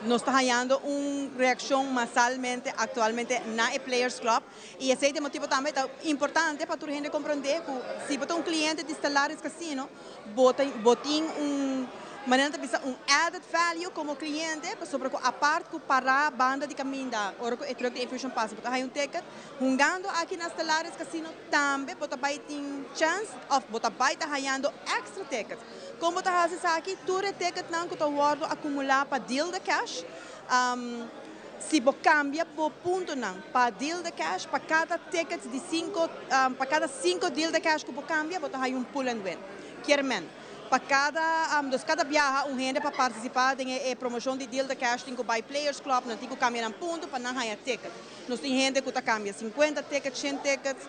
nos ta hañando un reakshon masalmente aktualmente na e Players Club. I esei ta e motibu tambe ta importante pa tur hende komprondé ku si bo ta un kliente di Stellaris Casino, bo ta bo tin un manera ta bisa un added value komo kliente pasobra ku apart ku pará banda di kaminda ora ku e truck di Infusion pasa bo ta haña un ticket. Hungando aki na Stellaris Casino tambe bo ta bai tin chance of bo ta bai ta hañando extra tickets. Kon bo ta hasi esaki? Tur e ticketnan ku ta wòrdu akumulá pa Deal the Cash, si bo kambia bo puntonan pa Deal the Cash, pa kada tickets di sinku, pa kada sinku Deal the Cash ku bo kambia bo ta haña un Pull and Win. Kier men. Pa kada, dus kada biaha un hende pa partisipá den e promoshon di Deal the Cash tin ku bai Players Club, nan tin ku kambia nan punto pa nan haña ticket. Nos tin hende ku ta kambia sinkuenta ticket, shen tickets,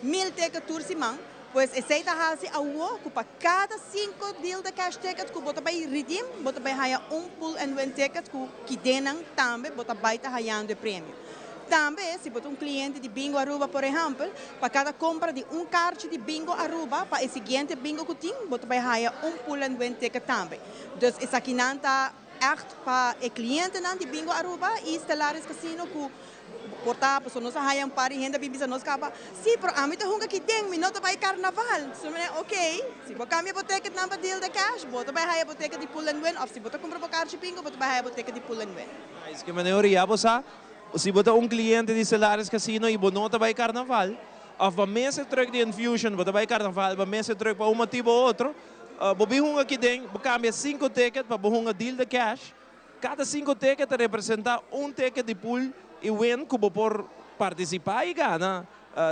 mil ticket tur siman. Pues esei ta hasi awo ku pa kada sinku Deal the Cash ticket ku bo ta bai redeem, bo ta bai haña un Pull and Win ticket ku kidennan tambe bo ta bai ta hañando e premio. Tambe si bo ta un cliente di Bingo Aruba por ehempel, pa cada compra di un kaartje di Bingo Aruba pa e siguiente bingo cu tin, bo ta bay haya un Pull and Win ticket tambe. Dus esakinan ta echt pa e clientenan di Bingo Aruba y Stellaris Casino cu por ta pasobra nos a haya un par di hende a bin bisa nos caba, si pero ami ta hunga aki den, mi no ta bay carnaval. So mi ok, si bo cambia bo ticketnan pa Deal the Cash, bo ta bay haya bo ticket di Pull and Win of si bo ta cumpra bo kaartje bingo, bo ta bay haya bo ticket di Pull and Win. Nice, ke manera ya bo sa Si bo ta un cliente di Stellaris Casino y bo no ta bay carnaval, of bo mes e truck di Infusion, bo ta bay carnaval, bo mes e truck pa un motibo o otro, bo bin hunga aki den, bo cambia cinco ticket pa bo hunga deal the cash. Cada cinco ticket ta representa un ticket di pool y win cu bo por participa y gana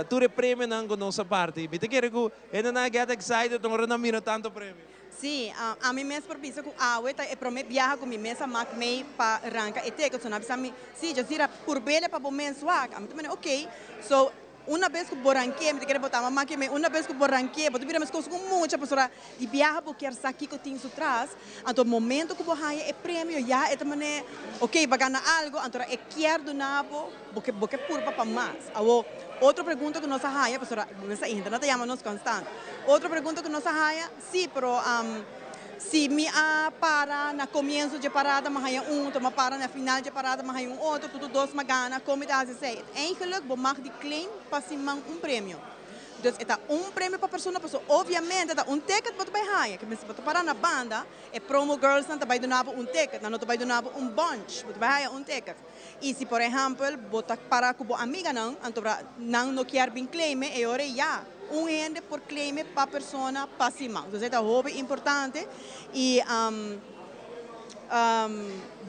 tur e premionan cu nos a parti. Mi ta kere cu hendenan a get excited ora nan mira tanto premio. Sí, ami mes por bisa ku awe ta e promé biaha ku mi mes a mak mei pa ranka e teken. So nan a bisa mi, sí, Jazira, purb'el pa bo mes wak. Ami ta manda, ok. So, una bes ku bo rank'é, mi ta kere bo tama maki mei, una bes ku bo rank'é, bo ta bira meskos ku mucha, pasobra di biaha bo kier sa kiko tin su tras. Anto momento ku bo haña e premio ya e ta manera, ok, bo a gana algu, anto e kier duna bo, bo ke bo ke purba pa mas. Awor, otro pregunta ku nos a haña, pasobra bo mester sa, hende no ta yama nos konstant. Otro pregunta ku nos a haña. Sí, pero si mi a para na comienzo dje parada mi a haña un, otro mi a para na final dje parada mi a haña un otro, tur dos mi a gana, con mi ta haci esey? Eigenlijk bo mag di claim pa siman un premio. Dus e ta un premio pa persona pasobra obviamente ta un ticket bo ta bay haña, ke mester bo ta para na banda, e promo girlsnan ta bay duna bo un ticket, nan no ta bay duna bo un bunch, bo ta bay haña un ticket. Y si por ehempel bo ta para cu bo amiganan, anto nan no kier bin claime, e ora ya un hende por claime pa persona pa siman. Entonces e ta hopi importante y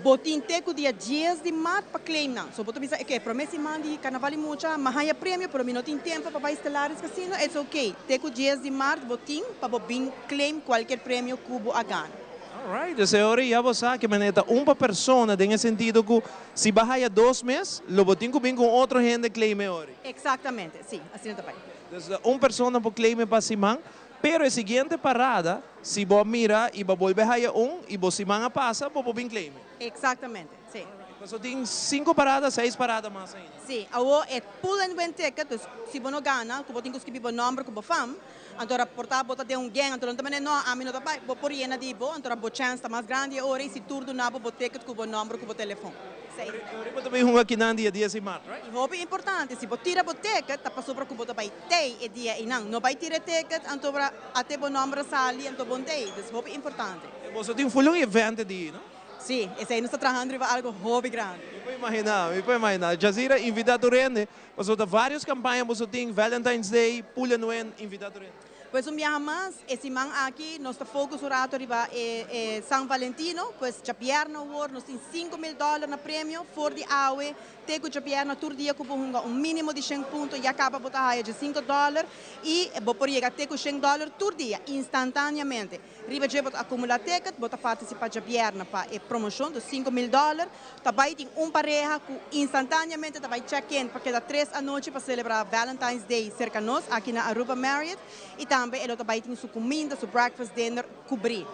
bo tin te cu dia dies di maart pa claim nan. So bo ta bisa, ok, prome siman di Carnaval di Mucha mi a haya premio pero mi no tin tempo pa bay Stellaris Casino, it's ok. Te cu dies di maart bo tin pa bo bin claim cualkier premio cu bo a gana. Alright, dus e ora ya bo sa ke manera ta un pa persona den e sentido ku si bo a haya dos mes, lo bo tin ku bin ku un otro hende claim e ora. Exactamente, si, asina ta bai. Dus un persona por claim e pa siman, pero e siguiente parada, si bo a mira y bo a bolbe haya un y bo siman a pasa, bo por bin claim e. Exactamente, si. Pasobra tin sinku parada, seis parada mas ainda. Si, awor e pull and win ticket, dus si bo no gana, ku bo tin ku skibi bo nomber ku bo fam, Anto raportá bo ta den un gang, anto nan ta manera, no, ami no ta bai, bo por yena di bo, anto bo chèns ta mas grandi e ora i si tur duna bo bo ticket ku bo nòmber ku bo telefòn. Esei. E ora bo ta bai hunga kinan dia dies i mart, right? I hopi importante, si bo tira bo ticket ta pasobra ku bo ta bai tei e dia einan. No bai tira e ticket anto ora ate bo nòmber a sali anto bo n'tei. Dus hopi importante. E boso tin full un event e dia, no? Sí, esei nos ta trahando riba algo hopi grandi. Mi por imaginá, mi por imaginá. Jazira invitá tur hende Pasobra ta varios campaña boso tin, Valentine's Day, Pull and Win, invita tur hende. Pues un biaha mas, e siman aki nos ta focus un rato riba e e San Valentino, pues djabierna awor nos tin 5000 dollar na premio for di awe te cu djabierna tur dia cu bo hunga un minimo di shen punto ya caba bo ta haya dje cinco dollar y bo por yega te cu shen dollar tur dia instantaneamente. Riba dje bo ta akumulá ticket, bo ta partisipá djabièrnè pa e promoshon di 5000 dòler. Ta bai tin un pareha ku instantáneamente ta bai check in pa keda tres anochi pa selebrá Valentine's Day serka nos aki na Aruba Marriott. I tambe. tambe e lo ta bai tin su kuminda, su breakfast, dinner kubrí.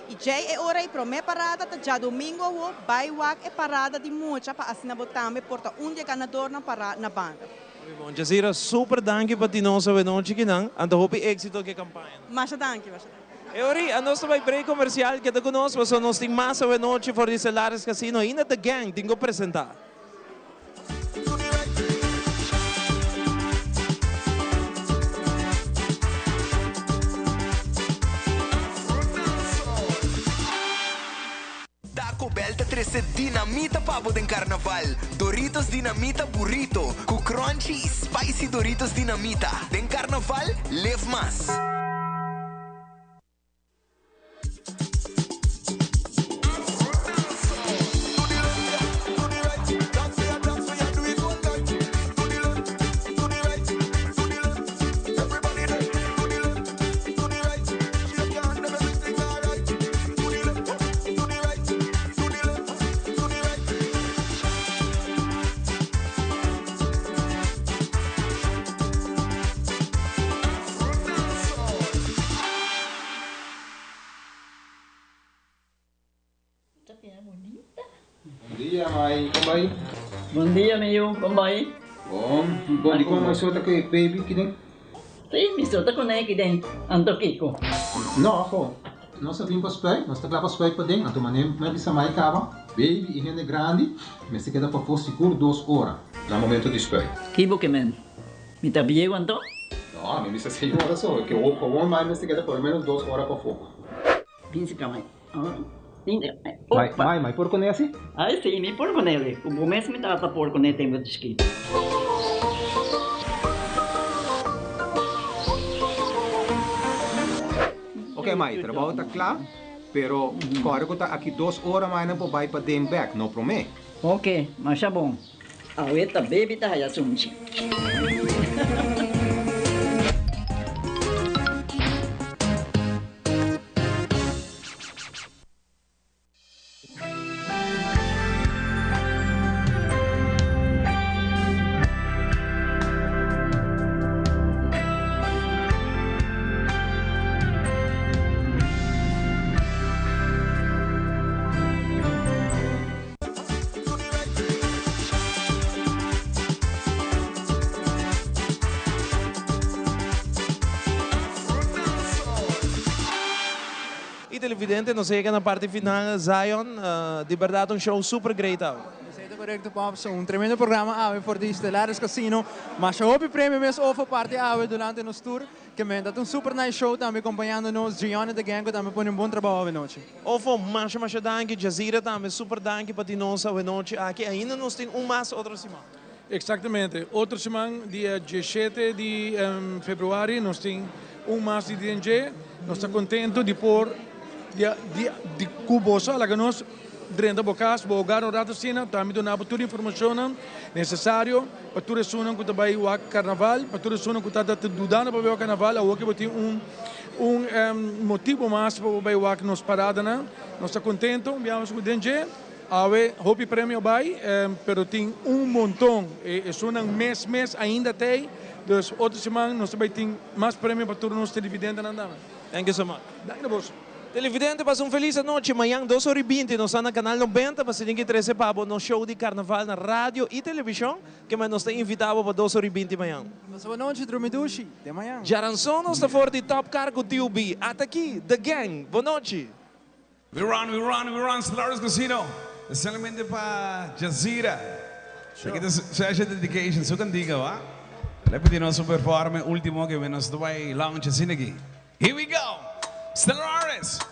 I djei e ora ei promé parada ta djadumingu awo, bai wak e parada di mucha pa asina bo tambe por ta un di e ganadornan pará na banda. Muy bon, Jazira, super danki pa tin nos awenochi kinan. Anto hopi éxito ku e kampaña. Masha danki, masha danki. E ora ei, anos ta bai break komersial, keda ku nos pasobra nos tin mas awenochi for di Stellaris Casino. Ainda The Gang tin ku presentá. Taco Bell ta trece dinamita pa bo den Carnaval. Doritos Dinamita Burrito cu crunchy y spicy Doritos Dinamita. Den Carnaval, live mas! Bon dia, mai. Kon bai? Bon dia, mi yu. Kon bai? Bon. Bon, di kon mai so ta ku e baby kiden? Sí, mi so ta kuné kiden. Anto kiko? No, ho. Nos a bin pa spuit. Nos ta kla pa spuit paden. Anto manera mi a bisa mai kaba, baby i hende grandi mester keda pafó sigur dos ora na momento di spuit. Kibo ke men? Mi ta bieu anto? No, mi bisa señora so, ke gewoon mai mester keda por lo menos dos ora pafó. Binsi ka mai. Mai, mai, mai por kuné asi? Ai si, mi por kuné. Ku bo mes mi tata por kuné tempu di chikito. Ok mai, trabou ta kla, pero kòrda ku ta aki dos ora mai nan por bai paden bèk, no promé. Ok, masha bon. Awe ta baby ta haya sunchi. Y televidente, nos a yega na parti final, Zion, di berdad un show super great awe. Esey ta corecto Pops, un tremendo programa awe for di Stellaris Casino. Masha hopi premio mes ofo parti awe durante nos tour. Ke men ta un super nice show tambe acompañando nos Gion y the gang cu tambe pone un bon trabao awe nochi. Ofo, masha masha danki, Jazira tambe super danki pa tin nos awe nochi aki. Ainda nos tin un mas otro siman. Exactamente. Otro siman dia diesshete di februari nos tin un mas di DNG. Nos ta contento di por di di cu boso a laga nos drenta bo cas, bo hogar un rato asina. Tambe duna bo tur informacionnan necesario pa tur esunnan cu ta bay wak carnaval, pa tur esunnan cu ta ta dudando pa bay wak carnaval. Awor ki bo tin un un motibo mas pa bo bay wak nos paradanan. Nos ta contento, biamos cu DNG. Awe hopi premio bai, pero tin un monton. Esunnan mes mes ainda t'ey. Dus otro siman nos ta bai tin mas premio pa tur nos televidentenan tambe. Thank you so much. Danki na boso. Televidente pasa un felis anochi. Mañan dos ora y binti nos ta na Canal 90 pa si tin ki trece pa bo nos show di Carnaval na radio y television. Kema nos ta invita bo pa dos ora y binti mañan. Pasa bo nochi, drumi dushi. Te mañan. Djaranson nos ta for di Top Car cu TUB. Ata aki, The Gang. Bo nochi. We run, we run, we run Stellaris Casino Especialmente pa Jazira Aki ta special dedication su cantica wa Le pidi nos un performe ultimo ke nos ta bai lounge asina aki Here we go Stellaris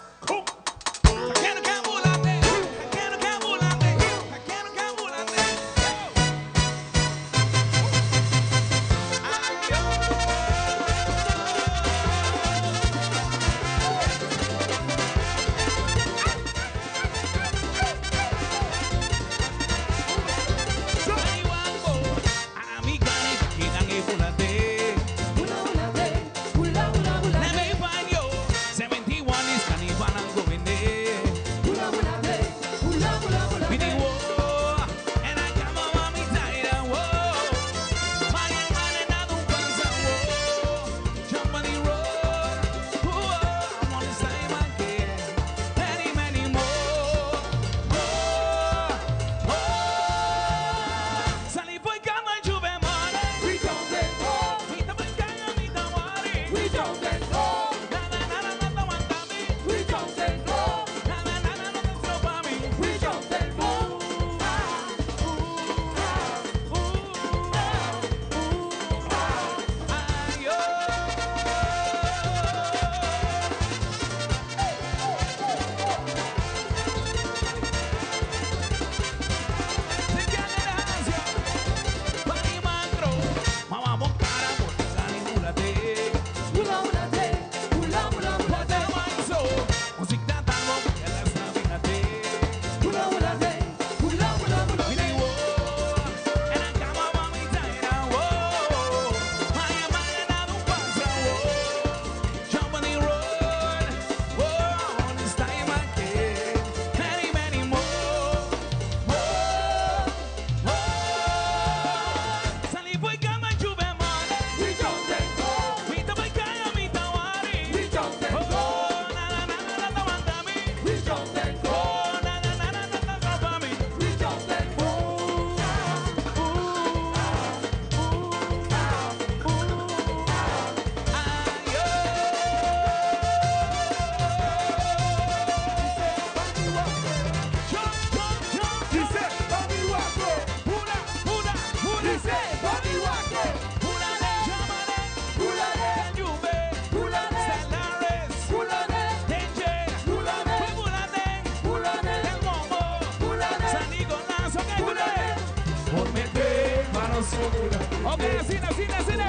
Ok, asina, asina, asina.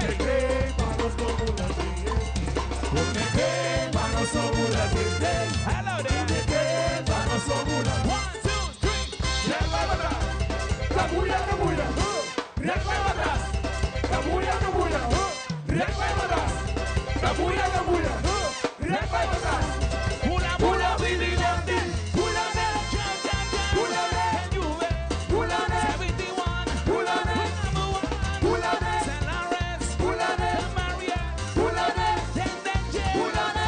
Hello there. One, two, three. Cabuya, cabuya, rek vai para trás. Cabuya, cabuya, rek vai para trás. Cabuya, cabuya, rek vai para trás. Hula, hula, vigilante, hula, ne, hula, ne, hula, ne, hula, ne, hula, ne, hula, ne, hula, ne, hula, ne.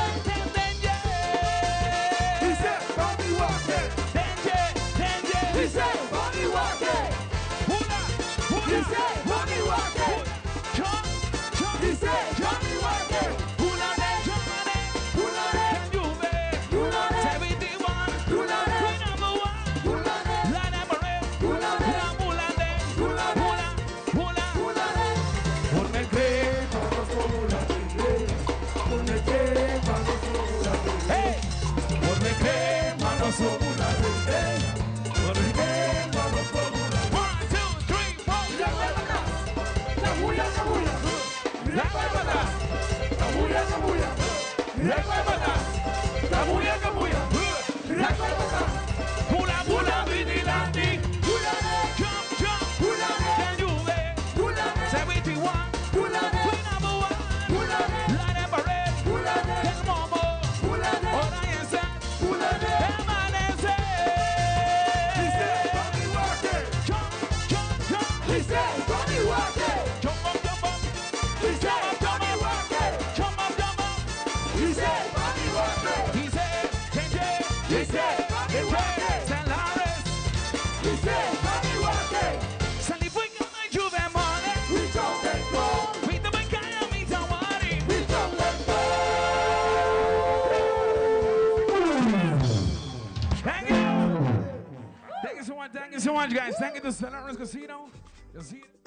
He said, "Bobby Walker." He said, "Bobby Walker." He said, "Bobby Walker." He said, "Johnny Walker." Hula ne, hula ne, hula ne, hula ne, hula ne, hula ne, hula ne, hula ne. Ponme crema, no sola, Ponme crema, no sola, Ponme crema, no sola, Ponme crema, no sola. One, two, three, four. Cabuya, cabuya, rek vai para trás. Cabuya, cabuya, rek vai para trás. Cabuya, cabuya, rek vai para trás. Hula, hula, vigilante. Hula, ne, Jump, jump. hula, ne, Juve. hula, ne, 71. hula, ne, We number one. hula, ne, Line up red. hula, ne, El Momo. hula, ne, Oriense. hula, ne. Amanece. He said, "Bobby Walker." Jump, jump, jump. He said, "Bobby Walker." Jump up, jump up. He said, "Johnny Walker." Jump up, jump up. He said, "Bobby Walker." He said, Change He said, "Bobby Walker." Stellares. He said, "Bobby Walker." Sali fui con la Juve mole. We don't let go. We the Kaya mi tawari. We don't let go. Thank you. Thank you so much. Thank you so much, guys. Thank you to Stellares Casino. You'll see you.